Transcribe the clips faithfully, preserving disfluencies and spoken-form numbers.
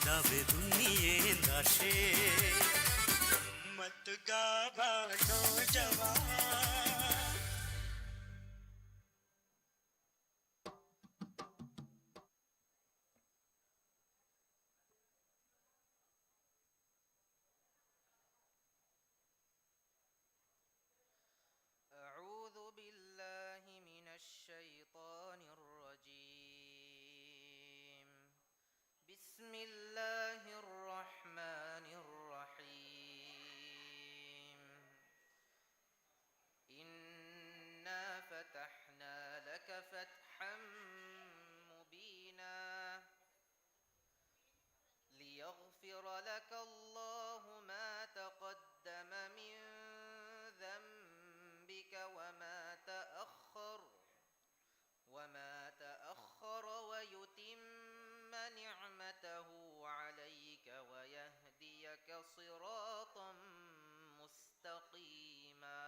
އަވެ ދުނިޔެ ދަށޭ އުއްމަތުގަ ބާ ނޯޖަވާން. أعوذ بالله من الشيطان الرجيم. بسم الله الرحمن الرحيم. إنا فتحنا لك فتحا مبينا. ليغفر لك الله ما تقدم من ذنبك وما تأخر، وما تأخر ويتم نعمته عليك ويهديك صراطا مستقيما.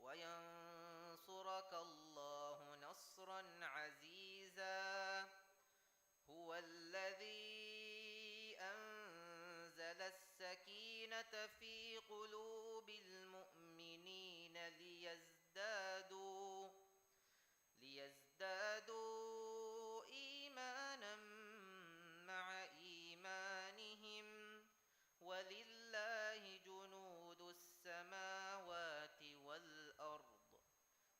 وينصرك الله نصرا عزيزا. هو الذي أنزل السكينة في قلوب المؤمنين ليزدادوا، ليزدادوا إيمانا مع إيمانهم، ولله جنود السماوات والأرض،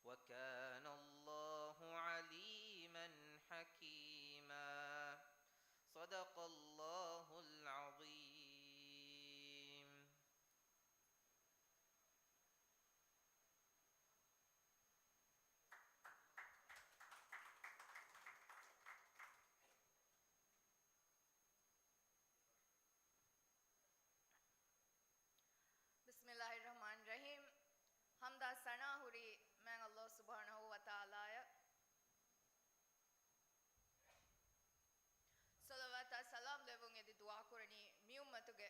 وكان الله عليما حكيما. صدق الله العظيم. بسم الله الرحمن الرحيم. ޙަމްދާ ސަނާ ހުރީ މާތް ﷲ ސުބްޙާނަހޫ ވަތަޢާލާއަށް. ޞަލަވާތާ ސަލާމް ލެއްވުން އެދި ދުޢާކުރަނީ މި އުއްމަތުގެ،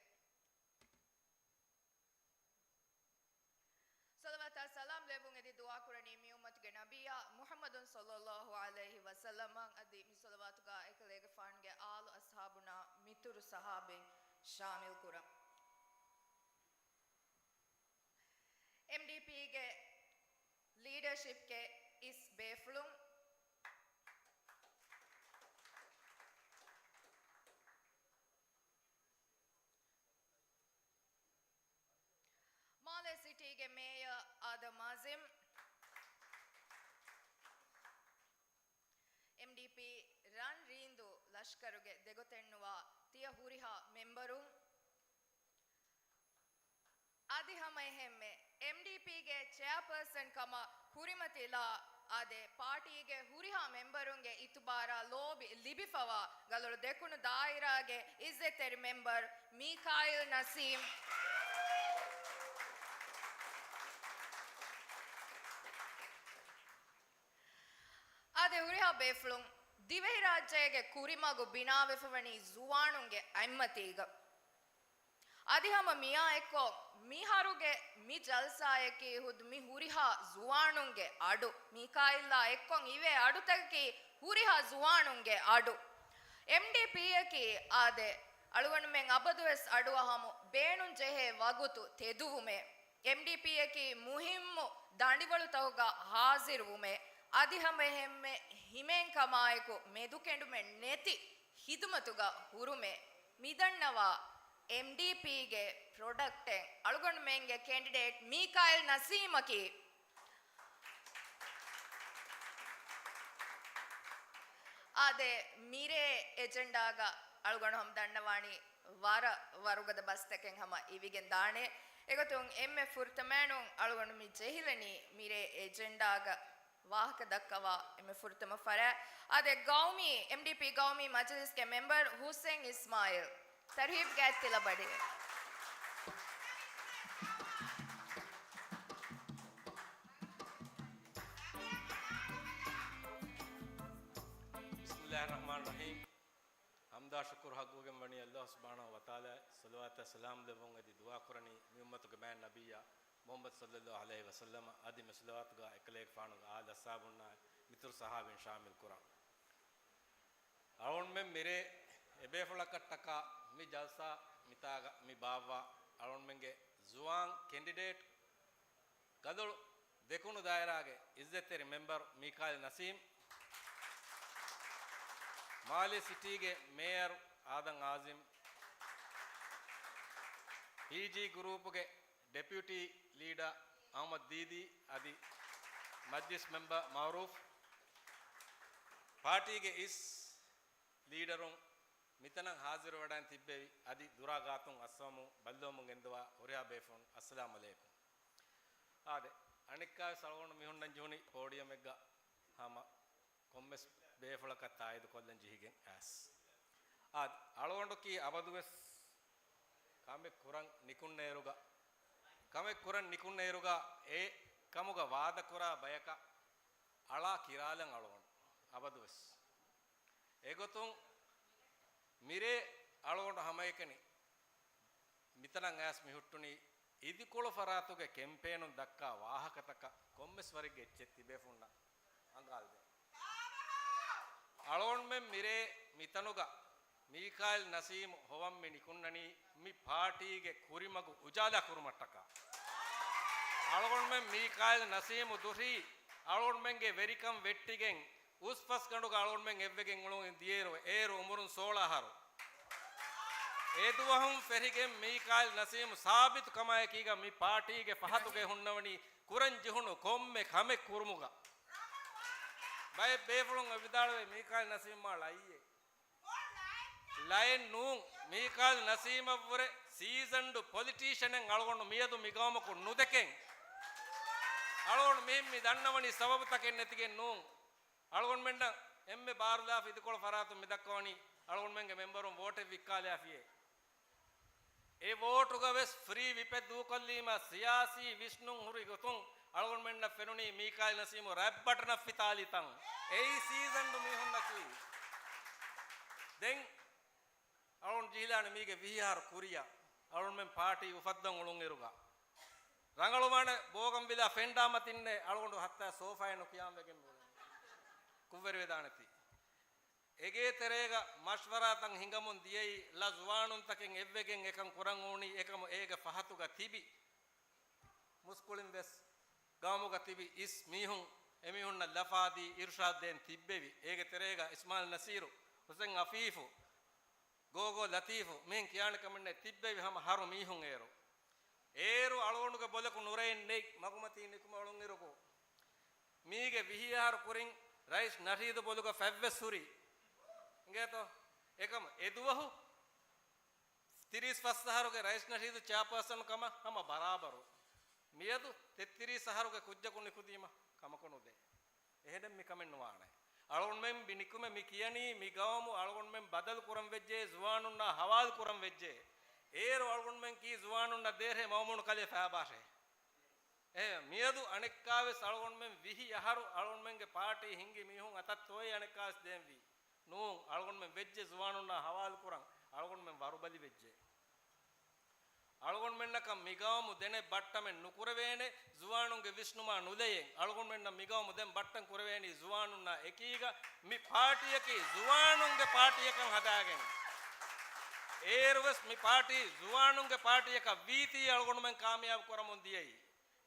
ޞަލަވާތާ ސަލާމް ލެއްވުން އެދި ދުޢާކުރަނީ މި އުއްމަތުގެ ނަބިއްޔާ މުޙައްމަދު ޞައްލައްލާހު ޢަލައިހި ވަސައްލަމަށް. އަދި މި ޞަލަވާތުގަ އެކަލޭގެފާނުގެ އާލު އަޞްޙާބުންނާ މިތުރު ޞަޙާބީން ޝާމިލް ކުރަން. އެމްޑީޕީގެ ލީޑަރޝިޕްގެ އިސް ބޭފުޅުން، މާލޭ ސިޓީގެ މޭޔަރ އާދަމް އާޒިމް، އެމްޑީޕީ ރަން ރީނދޫ ލަޝްކަރުގެ ދެގޮތެއްނުވާ ތިޔަ ހުރިހާ މެމްބަރުން، އަދި ހަމައެހެންމެ އެމްޑީޕީގެ ޗެއާޕާސަން ކަމަށް ކުރިމަތިލާ، އާދެ، ޕާޓީގެ ހުރިހާ މެމްބަރުންގެ އިތުބާރާ ލޯބި ލިބިފަވާ ގަލޮޅު ދެކުނު ދާއިރާގެ އިއްޒަތްތެރި މެމްބަރު މީކާއިލް ނަސީމް، އާދެ، ހުރިހާ ބޭފުޅުން، ދިވެހިރާއްޖޭގެ ކުރިމަގު ބިނާވެފަވަނީ ޒުވާނުންގެ އަތްމަތީގަ. އަދި ހަމަ މިއާ އެއްކޮށް، މިހާރުގެ މި ޖަލްސާއަކީ ހުދު މި ހުރިހާ ޒުވާނުންގެ އަޑު. މީކާއިލްއާ އެއްކޮށް އިވޭ އަޑުތަކަކީ ހުރިހާ ޒުވާނުންގެ އަޑު. އެމްޑީޕީއަކީ އާދެ، އަޅުގަނޑުމެން އަބަދުވެސް އަޑުއަހަމު، ބޭނުންޖެހޭ ވަގުތު ތެދުވުމޭ. އެމްޑީޕީއަކީ މުހިއްމު ދަނޑިވަޅުތަކުގަ ހާޒިރުވުމޭ. އަދި ހަމައެހެންމެ ހިމޭންކަމާއެކު މެދުކެނޑުމެއް ނެތި ޚިދުމަތުގަ ހުރުމޭ. މިދަންނަވާ އެމްޑީޕީގެ ޕްރޮޑަކްޓެއް، އަޅުގަނޑުމެންގެ ކެންޑިޑޭޓް މީކާއިލް ނަސީމަކީ. އާދެ، މިރޭ އެޖެންޑާގަ އަޅުގަނޑު ހަމަ ދަންނަވާނީ ވަރަށް ވަރުގަދަ ބަސްތަކެއް ހަމަ އިވިގެން ދާނެ. އެގޮތުން އެންމެ ފުރަތަމައިނުން އަޅުގަނޑު މި ޖެހިލަނީ މިރޭ އެޖެންޑާގަ ވާހަކަ ދައްކަވާ އެންމެ ފުރަތަމަ ފަރާތް. އާދެ، ގައުމީ، އެމްޑީޕީ ގައުމީ މަޖިލިސްގެ މެމްބަރު ހުސެން އިސްމާއިލް. ތަރްހީބްގެ އަތްތިލަބަޑި. ބިސްމިއްލާހި ރަޙްމާނި ރަޙީމް. ޙަމްދާ ޝުކުރު ޙައްޤުވެގެން ވަނީ ﷲ ސުބްޙާނަހޫ ވަތަޢާލާ. ޞަލަވާތާ ސަލާމް ލެއްވުން އެދި ދުޢާ ކުރަނީ މި އުއްމަތުގެ މާތް ނަބިއްޔާ މުޙައްމަދު ޞައްލައްލާހު ޢަލައިހި ވަސައްލަމަށް، އަދި މި ޞަލަވާތުގަ އެކަލޭގެފާނުގެ އާލު އަޞްޙާބުންނާ މިތުރު ޞަޙާބީން ޝާމިލް ކުރަން. އަޅުގަނޑުމެން މިރޭ އެބޭފުޅަކަށްޓަކާ މި ޖަލްސާ މިތާގަ މި ބާއްވާ އަޅުންމެންގެ ޒުވާން ކެންޑިޑޭޓް ގަދޮޅު ދެކުނު ދާއިރާގެ އިއްޒަތްތެރި މެމްބަރު މީކާއިލް ނަސީމް، މާލެ ސިޓީގެ މޭޔަރު އާދަމް އާޒިމް، ޕީޖީ ގުރޫޕުގެ ޑެޕިއުޓީ ލީޑާ އަހުމަދު ދީދީ އަދި މަޖްލިސް މެމްބަރ މައުރޫފް، ޕާޓީގެ އިސް ލީޑަރުން މިތަނަށް ހާޒިރުވެވަޑައިން ތިއްބެވި އަދި ދުރާ ގާތުން އައްސަވަމުން ބައްލަވަމުން ގެންދަވާ ހުރިހާ ބޭފުޅުން އައްސަލާމު ޢަލައިކުމް. އާދެ، އަނެއްކާވެސް އަޅުގަނޑު މިހުންނަން ޖެހުނީ ޕޯޑިއަމެއްގަ ހަމަ ކޮންމެސް ބޭފުޅަކަށް ތާއީދު ކޮށްލަން ޖެހިގެން އައިސް. އާދެ، އަޅުގަނޑަކީ އަބަދުވެސް ކަމެއް ކުރަން ނިކުންނައިރުގަ، ކަމެއް ކުރަން ނިކުންނައިރުގަ އެ ކަމުގަ ވާދަކުރާ ބަޔަކަށް އަޅާ ކިރާލަން އަޅުގަނޑު އަބަދުވެސް. އެގޮތުން މިރޭ އަޅުގަނޑު ހަމައެކަނި މިތަނަށް އައިސް މިހުއްޓުނީ އިދިކޮޅު ފަރާތުގެ ކެމްޕޭނުން ދައްކާ ވާހަކަތަކަށް ކޮންމެސް ވަރެއްގެ އެއްޗެއް ތިބޭފުންނަށް އަނގާލަދޭން. އަޅުގަނޑުމެން މިރޭ މިތަނުގަ މީކާއިލް ނަސީމު ހޮވަން މި ނިކުންނަނީ މި ޕާޓީގެ ކުރިމަގު އުޖާލާ ކުރުމަށްޓަކާ. އަޅުގަނޑުމެން މީކާއިލް ނަސީމު ދުށީ އަޅުގަނޑުމެންގެ ވެރިކަން ވެއްޓިގެން އުސްފަސްގަނޑުގަ އަޅުގަނޑުމެން އެއްވެގެން އުޅުން ދިޔައިރު، އޭރު އުމުރުން ސޯޅަ އަހަރު. އެދުވަހުން ފެށިގެން މީކާއިލް ނަސީމު ސާބިތު ކަމާއެކީގަ މި ޕާޓީގެ ފަހަތުގައި ހުންނަވަނީ ކުރަން ޖެހުނު ކޮންމެ ކަމެއް ކުރުމުގަ. ބައެއް ބޭފުޅުން އެ ވިދާޅުވޭ މީކާއިލް ނަސީމާ ޅައްޔޭ. ޅައެއް ނޫން، މީކާއިލް ނަސީމަށްވުރެ ސީޒަންޑު ޕޮލިޓީޝަނެއް އަޅުގަނޑު މިއަދު މިގައުމަކު ނުދެކެން. އަޅުގަނޑު މިހެން މި ދަންނަވަނީ ސަބަބުތަކެއް ނެތިގެން ނޫން. އަޅުގަނޑުމެންނަށް އެންމެ ބާރުލާފަ އިދިކޮޅު ފަރާތުން މިދައްކަވަނީ އަޅުގަނޑުމެންގެ މެމްބަރުން ވޯޓެއް ވިއްކާލާފިޔޭ. އެ ވޯޓުގަ ވެސް ފްރީ ވިޕެއް ދޫކޮށްލީމަ ސިޔާސީ ވިސްނުން ހުރި ގޮތުން އަޅުގަނޑުމެންނަށް ފެނުނީ މީކާއިލް ނަސީމު ރެޑް ބަޓަނަށް ފިތާލި ތަން. އެއީ ސީޒަންޑު މީހުންނަކީ. ދެން އަޅުގަނޑު ޖެހިލާނެ މީގެ ވިހި އަހަރު ކުރިއަށް. އަޅުގަނޑުމެން ޕާޓީ އުފައްދަން އުޅުންއިރުގަ ރަނގަޅުވާނެ ބޯގަން ވިލާ ފެންޑާ މަތިންނޭ އަޅުގަނޑު ހައްތާ ސޯފާއެއް ނުކިޔާން ވެގެން އުޅުނީ. ކުށްވެރިވެދާނެތީ. އޭގެ ތެރޭގަ މަޝްވަރާތައް ހިނގަމުން ދިޔައީ ޅަ ޒުވާނުންތަކެއް އެއްވެގެން އެކަން ކުރަން އުޅުނީ. އެކަމު އޭގެ ފަހަތުގަ ތިބި މުސްކުޅިން ވެސް ގައުމުގަ ތިބި އިސް މީހުން އެމީހުންނަށް ލަފާދީ އިރުޝާދު ދޭން ތިއްބެވި. އޭގެ ތެރޭގަ އިސްމާއިލް ނަސީރު، ހުސެން އަފީފު، ގޯގޯ ލަތީފު މިހެން ކިޔާނެ ކަމެއް ނެތް ތިއްބެވި ހަމަ ހަރު މީހުން އޭރު. އޭރު އަޅުގަނޑުގެ ބޮލަކު ނުރައެއް ނެތް މަގުމަތީ ނިކުމެ އުޅުންއިރުގަ. މީގެ ވިހި އަހަރު ކުރިން ރައީސް ނަޝީދު ބޮލުގަ ފަތްވެސް ހުރި. އިނގޭތޯ؟ އެކަމަ އެދުވަހު ތިރީސް ފަސް އަހަރުގެ ރައީސް ނަޝީދު ޗެއާޕާސަން ކަމަށް ހަމަ ބަރާބަރު. މިއަދު ތެއްތިރީސް އަހަރުގެ ކުއްޖަކު ނިކުތީމަ ކަމަކު ނުދޭ. އެހެނެއް މިކަމެއް ނުވާނެ. އަޅުގަނޑުމެން މި ނިކުމެ މި ކިޔަނީ މި ގައުމު އަޅުގަނޑުމެން ބަދަލު ކުރަން ވެއްޖެ، ޒުވާނުންނާ ހަވާލު ކުރަން ވެއްޖެ. އޭރު އަޅުގަނޑުމެން ކީ ޒުވާނުންނަށް ދޭހޭ މައުމޫނު ކަލޭ ފައިބާށޭ. އެހެން މިއަދު އަނެއްކާވެސް އަޅުގަނޑުމެން ވިހި އަހަރު އަޅުގަނޑުމެންގެ ޕާޓީ ހިންގި މީހުން އަތަށް ތޯއޭ އަނެއްކާވެސް ދޭންވީ. ނޫން، އަޅުގަނޑުމެން ވެއްޖެ ޒުވާނުންނާ ހަވާލު ކުރަން، އަޅުގަނޑުމެން ވަރުބަލި ވެއްޖެ. އަޅުގަނޑުމެންނަކަށް މިގައުމު ދެނެއް ބައްޓަމެއް ނުކުރެވޭނެ، ޒުވާނުންގެ ވިސްނުމާ ނުލައިގެން، އަޅުގަނޑުމެންނަށް މިގައުމު ދެން ބައްޓަން ކުރެވޭނީ ޒުވާނުންނާ އެކީގަ މި ޕާޓީއަކީ ޒުވާނުންގެ ޕާޓީއަކަށް ހަދާގެން. އޭރުވެސް މި ޕާޓީ ޒުވާނުންގެ ޕާޓީއަކަށް ވީތީ އަޅުގަނޑުމެން ކާމިޔާބު ކުރަމުން ދިޔައީ.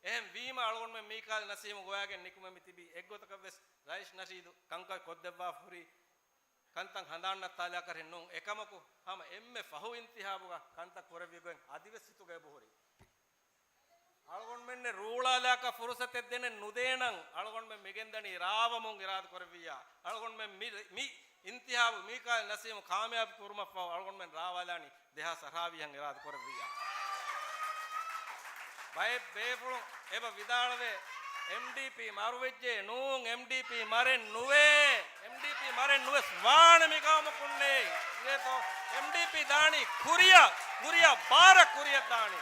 އެހެން ވީމަ އަޅުގަނޑުމެން މީކާލް ނަސީމު ގޮވާގެން ނިކުމެ މި ތިބީ އެއްގޮތަކަށް ވެސް ރައީސް ނަޝީދު ކަންކަން ކޮށްދެއްވާފަ ހުރީ ކަންތައް ހަނދާން ނައްތާލާކަށް ނޫން. އެކަމަކު ހަމަ އެންމެ ފަހު އިންތިހާބުގަ ކަންތައް ކުރެއްވި ގޮތް އަދިވެސް ހިތުގަ އެބަހުރި. އަޅުގަނޑުމެންނެއް ރޫޅާލާކަށް ފުރުސަތެއް ދެނެއް ނުދޭނަން އަޅުގަނޑުމެން މިގެންދަނީ ރާވަމުން އިރާދަ ކުރެއްވިއްޔާ. އަޅުގަނޑުމެން މި، މި އިންތިހާބު މީކާލް ނަސީމު ކާމިޔާބު ކުރުމަށްފަހު އަޅުގަނޑުމެން ރާވާލާނީ ދެހާސް އަށާވީހަށް އިރާދަ ކުރެއްވިއްޔާ. ބައެއް ބޭފުޅުން އެބަ ވިދާޅުވޭ، އެމްޑީޕީ މަރުވެއްޖެ. ނޫން، އެމްޑީޕީ މަރެއް ނުވޭ. އެމްޑީޕީ މަރެއް ނުވެސް ވާނެ މި ގައުމަކުންނޭ. އިނގޭތޯ؟ އެމްޑީޕީ ދާނީ ކުރިއަށް، ކުރިއަށް ބާރަށް ކުރިއަށް ދާނީ.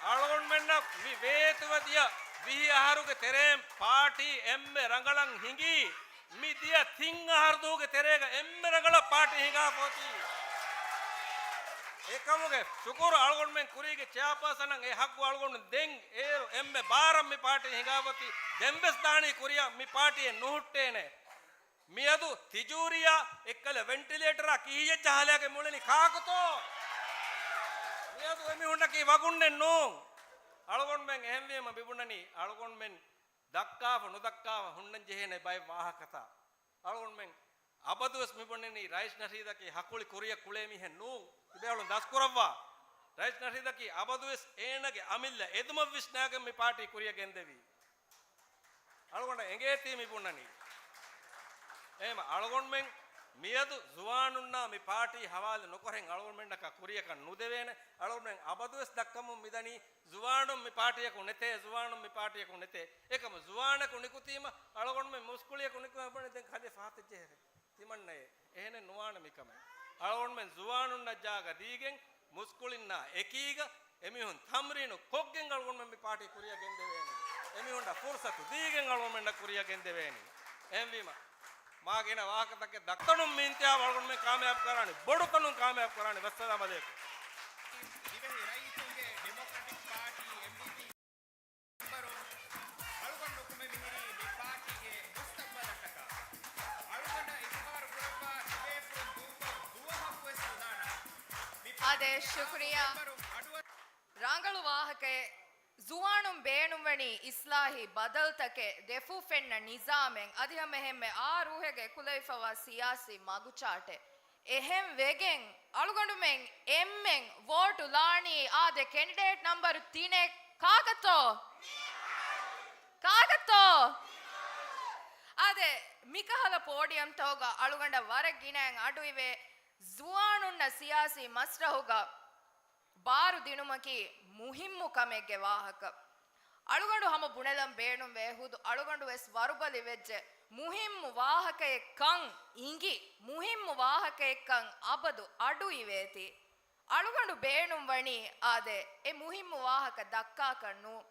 އަޅުގަނޑުމެންނަށް މި ވޭތުވެ ދިޔަ ވިހި އަހަރުގެ ތެރޭން ޕާޓީ އެންމެ ރަނގަޅަށް ހިނގީ. މި ދިޔަ ތިން އަހަރު ދުވަހުގެ ތެރޭގަ އެންމެ ރަނގަޅަށް ޕާޓީ ހިނގާފަ އޮތީ. އެކަމުގެ ޝުކުރު އަޅުގަނޑުމެން ކުރީގެ ޗެއާޕާސަނަށް އެ ހައްގު އަޅުގަނޑު ދެން އޭރު އެންމެ ބާރަށް މި ޕާޓީ ހިނގާފަ އޮތީ. ދެންވެސް ދާނީ ކުރިއަށް މި ޕާޓީއެއް ނުހުއްޓޭނެ. މިއަދު ތިޖޫރިއާ އެއްކަލަ ވެންޓިލޭޓަރާ ކިހިއެއްޗަށް ހަލާކެއް މިއުޅެނީ ކާކުތޯ؟ މިއަދު އެމީހުންނަކީ ވަގުންނެއް ނޫން. އަޅުގަނޑުމެން އެހެންވީމަ މިބުނަނީ، އަޅުގަނޑުމެން ދައްކާފަ ނުދައްކާފަ ހުންނަން ޖެހޭނެ ބައެއް ވާހަކަތައް. އަޅުގަނޑުމެން އަބަދުވެސް މިބުނަނީ ރައީސް ނަޝީދަކީ ހަކުޅި ކުރިއަށް ކުޅޭ މީހެއް ނޫން. ތިބޭފުޅުން ދަސްކުރައްވާ. ރައީސް ނަޝީދަކީ އަބަދުވެސް އޭނަގެ އަމިއްލަ އެދުމަށް ވިސްނާގެން މި ޕާޓީ ކުރިއަށް ގެންދެވީ. އަޅުގަނޑަށް އެނގޭތީ މި ބުނަނީ. އެހެން އަޅުގަނޑުމެން މިއަދު ޒުވާނުންނާ މި ޕާޓީ ހަވާލު ނުކުރެން އަޅުގަނޑުމެންނަކަށް ކުރިޔަކަށް ނުދެވޭނެ. އަޅުގަނޑުމެން އަބަދުވެސް ދައްކަމުން މިދަނީ، ޒުވާނުން މި ޕާޓީއަކު ނެތޭ، ޒުވާނުން މި ޕާޓީއަކު ނެތޭ. އެކަމު ޒުވާނަކު ނިކުތީމަ އަޅުގަނޑުމެން މުސްކުޅިޔަކު ނިކުމެ ބުނެ ދެން ކަލޭ ފަހަތަށް ޖެހެވޭ. ތިމަންނައޭ. އެހެނެއް ނުވާނެ މިކަމެއް. އަޅުގަނޑުމެން ޒުވާނުންނަށް ޖާގަ ދީގެން، މުސްކުޅިންނާ އެކީގަ އެމީހުން ތަމްރީނު ކޮށްގެން އަޅުގަނޑުމެން މި ޕާޓީ ކުރިއަށް ގެންދެވޭނީ. އެމީހުންނަށް ފުރުސަތު ދީގެން އަޅުގަނޑުމެންނަށް ކުރިއަށް ގެންދެވޭނީ. އެހެންވީމަ، މާ ގިނަ ވާހަކަތަކެއް ދައްކަނުން މި އިންތިހާބު އަޅުގަނޑުމެން ކާމިޔާބު ކަރާނީ. ބޮޑުކަނުން ކާމިޔާބު ކަރާނީ. ވައްސަލާމް އަލައިކުމް. ދިވެހި ރައްޔިތުންގެ ޑިމޮކްރެޓިކް ޕާޓީ، އެމްޑީޕީ، މެމްބަރުން އަޅުގަނޑު ނުކުމެ މިހިރީ މި ޕާޓީގެ މުސްތަޤްބަލަށްޓަކާ. އަޅުގަނޑަށް އިތުބާރު ކުރައްވާ ތިބޭފުޅުން ދޫކޮށް ދުވަހަކުވެސް ނުދާނަން. މި އާދެ، ޕާޓީގެ ޝުކުރިއްޔާ. މެމްބަރުން އަޑުއަ- ރަނގަޅު ވާހަކައެއް. ޒުވާނުން ބޭނުންވަނީ އިސްލާހީ ބަދަލުތަކެއް، ދެފޫ ފެންނަ ނިޒާމެއް، އަދި ހަމަ އެހެންމެ އާ ރޫހެއްގަ އެކުލެވިފަވާ ސިޔާސީ މަގުޗާޓެއް. އެހެން ވެގެން އަޅުގަނޑުމެން އެންމެން ވޯޓު ލާނީ އާދެ ކެންޑިޑޭޓް ނަމްބަރު ތިނެއް. ކާކަތޯ؟ ކާކަތޯ؟ އާދެ، މިކަހަލަ ޕޯޑިއަމްތަކުގަ އަޅުގަނޑަށް ވަރަށް ގިނައިން އަޑުއިވޭ ޒުވާނުންނަށް ސިޔާސީ މަސްރަހުގަ ބާރު ދިނުމަކީ މުހިއްމު ކަމެއްގެ ވާހަކަ. އަޅުގަނޑު ހަމަ ބުނެލަން ބޭނުންވޭ، ހުދު އަޅުގަނޑު ވެސް ވަރުބަލި ވެއްޖެ. މުހިއްމު ވާހަކައެއްކަން އިނގި، މުހިއްމު ވާހަކައެއްކަން އަބަދު އަޑު އިވޭތީ. އަޅުގަނޑު ބޭނުން ވަނީ އާދެ، އެ މުހިއްމު ވާހަކަ ދައްކާކަށް ނޫން،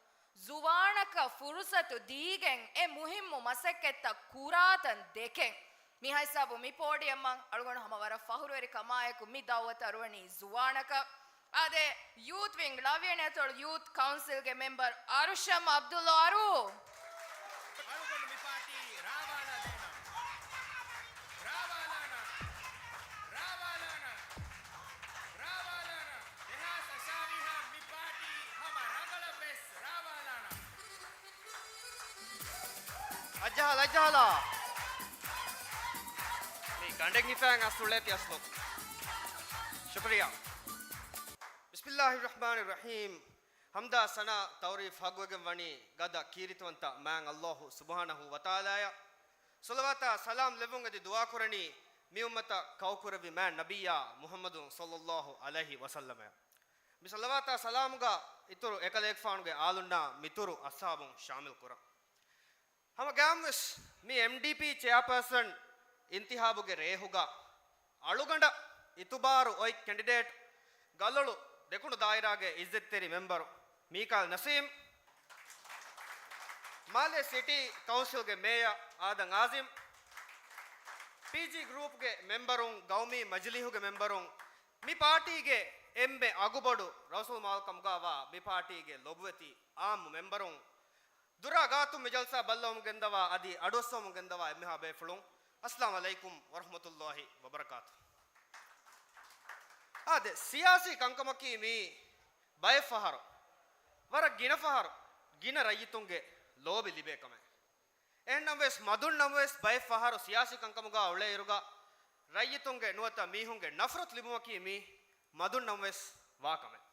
ޒުވާނަކަށް ފުރުސަތު ދީގެން އެ މުހިއްމު މަސައްކަތްތައް ކުރާތަން ދެކެން. މިހާ ހިސާބު މި ޕޯޑިއަމަށް އަޅުގަނޑު ހަމަ ވަރަށް ފަހުރުވެރި ކަމާއެކު މި ދައުވަތު އަރުވަނީ ޒުވާނަކަށް. އާދެ، ޔޫތް ވިންގް، ލަވިޔަނި އަތޮޅު ޔޫތް ކައުންސިލްގެ މެމްބަރު އަރުޝަމް އަބްދުﷲ އަރޫ. އަޅުގަނޑު މި ޕާޓީ ރާވާލާ ދޭނަން. ރާވާލާނަން. ރާވާލާނަން. ރާވާލާނަން. ދެހާސް އަށާވީހާ މި ޕާޓީ ހަމަ ރަނގަޅަށް ވެސް ރާވާލާނަން. އައްޖަހާލަ، އައްޖަހާލަ. މި ގަނޑެއް ހިފައިގެން އަސްލު އުޅޭތީ އަސްލު. ޝުކުރިއްޔާ. ބިސްމިއްލާހި ރަޙްމާނި ރަޙީމް. ޙަމްދާ ސަނާ ތަޢުރީފް ހައްގުވެގެން ވަނީ ގަދަ ކީރިތިވަންތަ މާތް ﷲ ސުބްޙާނަހޫ ވަތަޢާލާއަށް. ޞަލަވާތާ ސަލާމް ލެއްވުން އެދި ދުޢާކުރަނީ މި އުއްމަތަށް ކައުކުރެއްވި މާތް ނަބިއްޔާ މުޙައްމަދު ޞައްލައްލާހު ޢަލައިހި ވަސައްލަމައަށް. މި ޞަލަވާތާ ސަލާމުގަ އިތުރު އެކަލޭގެފާނުގެ އާލުންނާ މިތުރު އަޞްޙާބުން ޝާމިލް ކުރަން. ހަމަ ގައިމުވެސް މި އެމްޑީޕީ ޗެއާޕާސަން އިންތިހާބުގެ ރޭހުގަ އަޅުގަނޑަށް އިތުބާރު އޮތް ކެންޑިޑޭޓް ގަލޮޅު ދެކުނު ދާއިރާގެ އިއްޒަތްތެރި މެމްބަރު މީކާލް ނަސީމް، މާލެ ސިޓީ ކައުންސިލްގެ މޭޔަރ އާދަމް އާޒިމް، ޕީޖީ ގްރޫޕްގެ މެމްބަރުން، ގައުމީ މަޖިލީހުގެ މެމްބަރުން، މި ޕާޓީގެ އެންމެ އަގުބޮޑު ރައުސުލްމާލްކަމުގަ ވާ މި ޕާޓީގެ ލޮބުވެތި އާއްމު މެމްބަރުން، ދުރާ ގާތުން މި ޖަލްސާ ބައްލަވަމުން ގެންދަވާ އަދި އަޑުއައްސަވަމުން ގެންދަވާ އެންމެހާ ބޭފުޅުން، އައްސަލާމް ޢަލައިކުމް ވަރަޙްމަތުﷲ ވަބަރަކާތު. އާދެ، ސިޔާސީ ކަންކަމަކީ މީ ބައެއް ފަހަރު، ވަރަށް ގިނަ ފަހަރު، ގިނަ ރައްޔިތުންގެ ލޯބި ލިބޭ ކަމެއް. އެހެންނަމަވެސް، މަދުން ނަމަވެސް ބައެއް ފަހަރު ސިޔާސީ ކަންކަމުގަ އުޅޭއިރުގަ، ރައްޔިތުންގެ ނުވަތަ މީހުންގެ ނަފްރަތު ލިބުމަކީ މީ މަދުން ނަމަވެސް ވާ ކަމެއް.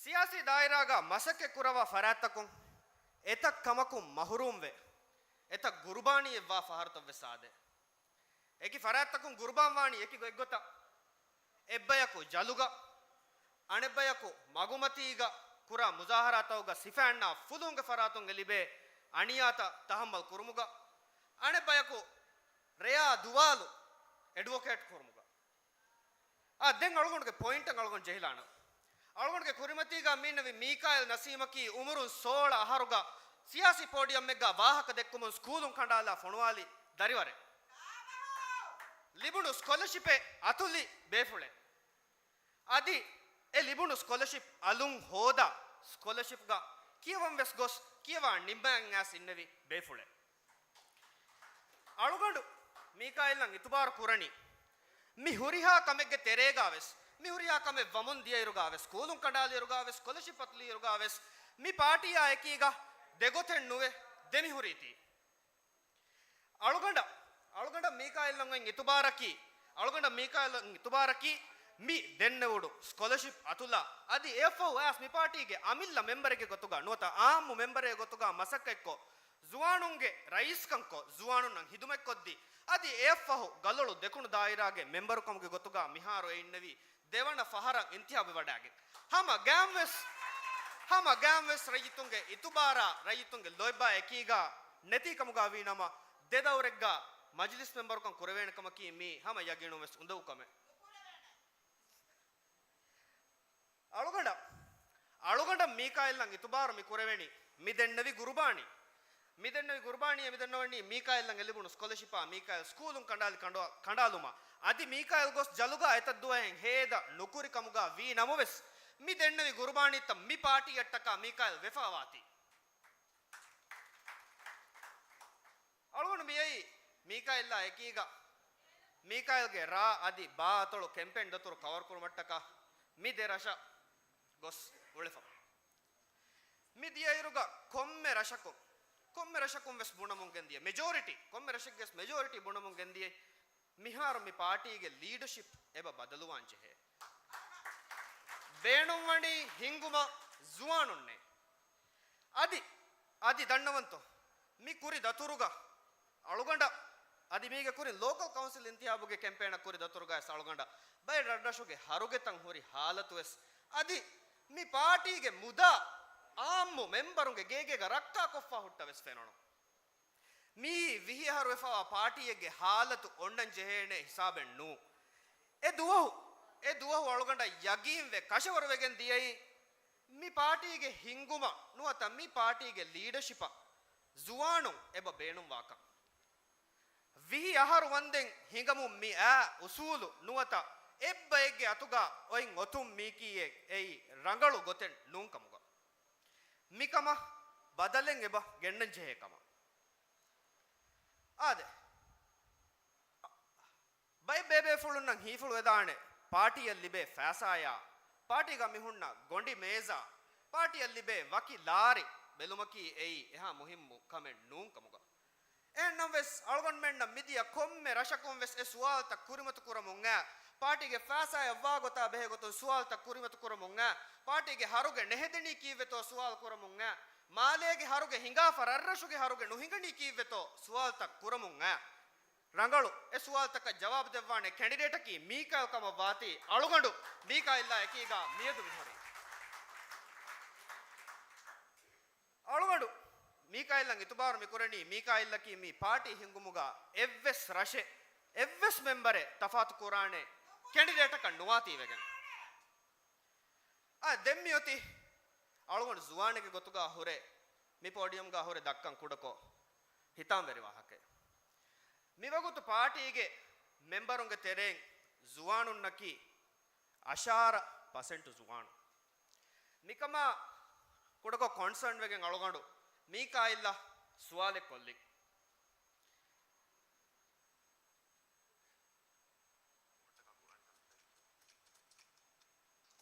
ސިޔާސީ ދާއިރާގަ މަސައްކަތް ކުރައްވާ ފަރާތްތަކުން އެތައް ކަމަކުން މަހުރޫމްވެ، އެތައް ގުރުބާނީއެއް ވާ ފަހަރުތައް ވެސް އާދޭ. އެކި ފަރާތްތަކުން ގުރުބާން ވާނީ އެކި ގޮތްގޮތަށް. އެއްބަޔަކު ޖަލުގަ، އަނެއްބަޔަކު މަގުމަތީގަ ކުރާ މުޒާހަރާތަކުގަ ސިފައިންނާ ފުލުހުންގެ ފަރާތުން އެ ލިބޭ އަނިޔާތައް ތަހައްމަލް ކުރުމުގަ، އަނެއްބަޔަކު ރެޔާ ދުވާލު އެޑްވޮކޭޓް ކުރުމުގަ. އާ، ދެން އަޅުގަނޑުގެ ޕޮއިންޓަށް އަޅުގަނޑު ޖެހިލާނަން. އަޅުގަނޑުގެ ކުރިމަތީގަ މި އިންނެވި މީކާއިލް ނަސީމަކީ އުމުރުން ސޯޅަ އަހަރުގަ ސިޔާސީ ޕޯޑިއަމްއެއްގަ ވާހަކަ ދެއްކުމުން ސްކޫލުން ކަނޑާލާ ފޮނުވާލި ދަރިވަރެއް. ލިބުނު ސްކޮލަޝިޕެއް އަތުލި ބޭފުޅެއް. އަދި އެ ލިބުނު ސްކޮލަޝިޕް އަލުން ހޯދާ، ސްކޮލަޝިޕްގަ ކިޔަވަން ވެސް ގޮސް، ކިޔަވާ ނިންމައިގެން އައިސް އިންނެވި ބޭފުޅެއް. އަޅުގަނޑު މީކާއިލްއަށް އިތުބާރު ކުރަނީ، މި ހުރިހާ ކަމެއްގެ ތެރޭގާވެސް، މި ހުރިހާ ކަމެއް ވަމުން ދިޔައިރުގާވެސް، ސްކޫލުން ކަނޑާލިއިރުގާވެސް، ސްކޮލަޝިޕް އަތުލިއިރުގާވެސް، މި ޕާޓީއާ އެކީގަ ދެގޮތެއް ނުވެ، ދެމިހުރީތީ. އަޅުގަނޑަށް، އަޅުގަނޑަށް މީކާއިލްއަށް އޮތް އިތުބާރަކީ، އަޅުގަނޑަށް މީކާއިލްއަށް އިތުބާރަކީ، މި ދެންނެވުނު ސްކޮލަޝިޕް އަތުލާ، އަދި އެއަށްފަހު އައިސް މި ޕާޓީގެ އަމިއްލަ މެމްބަރެއްގެ ގޮތުގަ ނުވަތަ އާއްމު މެމްބަރެއްގެ ގޮތުގަ މަސައްކަތްކޮށް، ޒުވާނުންގެ ރައީސްކަންކޮށް، ޒުވާނުންނަށް ހިދުމަތްކޮށްދީ، އަދި އެއަށްފަހު ގަލޮޅު ދެކުނު ދާއިރާގެ މެމްބަރުކަމުގެ ގޮތުގަ މިހާރު އެ އިންނެވީ ދެވަނަ ފަހަރަށް އިންތިހާބު ވަޑައިގެން. ހަމަ ގައިމުވެސް، ހަމަ ގައިމުވެސް ރައްޔިތުންގެ އިތުބާރާ، ރައްޔިތުންގެ ލޯތްބާ އެކީގަ ނެތީ ކަމުގަ ވީ ނަމަ، ދެ ދައުރެއްގަ މަޖިލިސް މެމްބަރުކަން ކުރެވޭނެ ކަމަކީ މީ ހަމަ ޔަގީނުންވެސް އުނދަގޫ ކަމެއް. އަޅުގަނޑަށް، އަޅުގަނޑަށް މީކާއިލްއަށް އިތުބާރު މި ކުރެވެނީ، މި ދެންނެވި ގުރުބާނީ. މި ދެންނެވި ގުރުބާނީ، މި ދެންނެވަނީ މީކާއިލްއަށް ލިބުނު ސްކޮލަޝިޕާ، މީކާއިލް ސްކޫލުން ކަނޑާލި ކަނޑު-، ކަނޑާލުމާ، އަދި މީކާއިލް ގޮސް ޖަލުގަ އެތައް ދުވަހެއް ހޭދަ ނުކުރި ކަމުގަ ވީ ނަމަވެސް، މި ދެންނެވި ގުރުބާނީތައް މި ޕާޓީއަށްޓަކާ މީކާއިލް ވެފަވާތީ. އަޅުގަނޑު މިއައީ މީކާއިލްއާ އެކީގަ، މީކާއިލްގެ ރާ އަދި ބާ އަތޮޅު ކެމްޕޭން ދަތުރު ކަވަރު ކުރުމަށްޓަކާ މި ދެ ރަށަށް ގޮސް އުޅެފަ. މި ދިޔައިރުގަ ކޮންމެ ރަށަކުން، ކޮންމެ ރަށަކުން ވެސް ބުނަމުން ގެންދިޔަ، މެޖޯރިޓީ، ކޮންމެ ރަށެއްގެ ވެސް މެޖޯރިޓީ ބުނަމުން ގެންދިޔަ، މިހާރު މި ޕާޓީގެ ލީޑަޝިޕް އެބަ ބަދަލުވާން ޖެހޭ. ބޭނުންވަނީ ހިންގުމަށް ޒުވާނުންނޭ. އަދި، އަދި ދަންނަވަންތޯ، މި ކުރި ދަތުރުގަ އަޅުގަނޑަށް، އަދި މީގެ ކުރިން ލޯކަލް ކައުންސިލް އިންތިހާބުގެ ކެމްޕޭނަށް ކުރި ދަތުރުގައި އަޅުގަނޑަށް ބައެއް ރަށްރަށުގެ ހަރުގެތައް ހުރި ހާލަތުވެސް، އަދި މި ޕާޓީގެ މުދާ އާއްމު މެމްބަރުންގެ ގޭގޭގަ ރައްކާކޮށްފަ ހުއްޓަވެސް ފެނުނު. މިއީ ވިހި އަހަރު ވެފަވާ ޕާޓީއެއްގެ ހާލަތު އޮންނަން ޖެހޭނެ ހިސާބެއް ނޫން. އެ ދުވަހު، އެ ދުވަހު އަޅުގަނޑަށް ޔަގީންވެ ކަށަވަރުވެގެން ދިޔައީ، މި ޕާޓީގެ ހިންގުމަށް ނުވަތަ މި ޕާޓީގެ ލީޑަޝިޕަށް ޒުވާނުން އެބަ ބޭނުންވާކަން. ވިހި އަހަރު ވަންދެން ހިނގަމުން މި އާ އުސޫލު ނުވަތަ އެއްބައެއްގެ އަތުގަ އޮތް އޮތުން މީކީއެއް އެއީ ރަނގަޅު ގޮތެއް ނޫން ކަމުގަ. މިކަމަށް ބަދަލެއް އެބަ ގެންނަން ޖެހޭ ކަމަށް. އާދެ. ބައެއް ބޭބޭފުޅުންނަށް ހީފުޅު ވެދާނެ، ޕާޓީއަށް ލިބޭ ފައިސާޔާ، ޕާޓީގަ މި ހުންނަ ގޮނޑި މޭޒާ، ޕާޓީއަށް ލިބޭ ވަކި ލާރި ބެލުމަކީ އެއީ އެހާ މުހިއްމު ކަމެއް ނޫން ކަމުގަ. އެހެންނަމަވެސް، އަޅުގަނޑުމެންނަށް މިދިޔަ ކޮންމެ ރަށަކުން ވެސް އެ ސުވާލުތައް ކުރިމަތި ކުރަމުން އައި، ޕާޓީގެ ފައިސާއަށް ވާގޮތާ ބެހޭގޮތުން ސުވާލުތައް ކުރިމަތި ކުރަމުން އައި، ޕާޓީގެ ހަރުގެ ނެހެދެނީ ކީއްވެތޯ ސުވާލު ކުރަމުން އައި، މާލޭގެ ހަރުގެ ހިނގާފަ ރަށްރަށުގެ ހަރުގެ ނުހިނގަނީ ކީއްވެތޯ ސުވާލުތައް ކުރަމުން އައި. ރަނގަޅު އެ ސުވާލުތަކަށް ޖަވާބު ދެއްވާނެ ކެނޑިޑޭޓަކީ މީކާއިލް ކަމަށް ވާތީ، އަޅުގަނޑު މީކާއިލްއާ އެކީގަ މިއަދު މިހުރީ. އަޅުގަނޑު މީކާއިލްއަށް އިތުބާރު މިކުރަނީ، މީކާއިލްއަކީ މި ޕާޓީ ހިންގުމުގަ އެއްވެސް ރަށެއް، އެއްވެސް މެމްބަރެއް ތަފާތު ކުރާނެ ކެނޑިޑޭޓަކަށް ނުވާތީވެގެން. އާ، ދެން މިއޮތީ އަޅުގަނޑު ޒުވާނެއްގެ ގޮތުގަ ހުރެ، މި ޕޯޑިއަމްގަ ހުރެ ދައްކަން ކުޑަކޮށް ހިތާމަވެރި ވާހަކައެއް. މިވަގުތު ޕާޓީގެ މެމްބަރުންގެ ތެރެއިން ޒުވާނުންނަކީ އަށާރަ ޕަސެންޓު ޒުވާނުން. މިކަމާ ކުޑަކޮށް ކޮންސާން ވެގެން އަޅުގަނޑު މީކާއިލްއަށް ސުވާލެއް ކޮށްލި.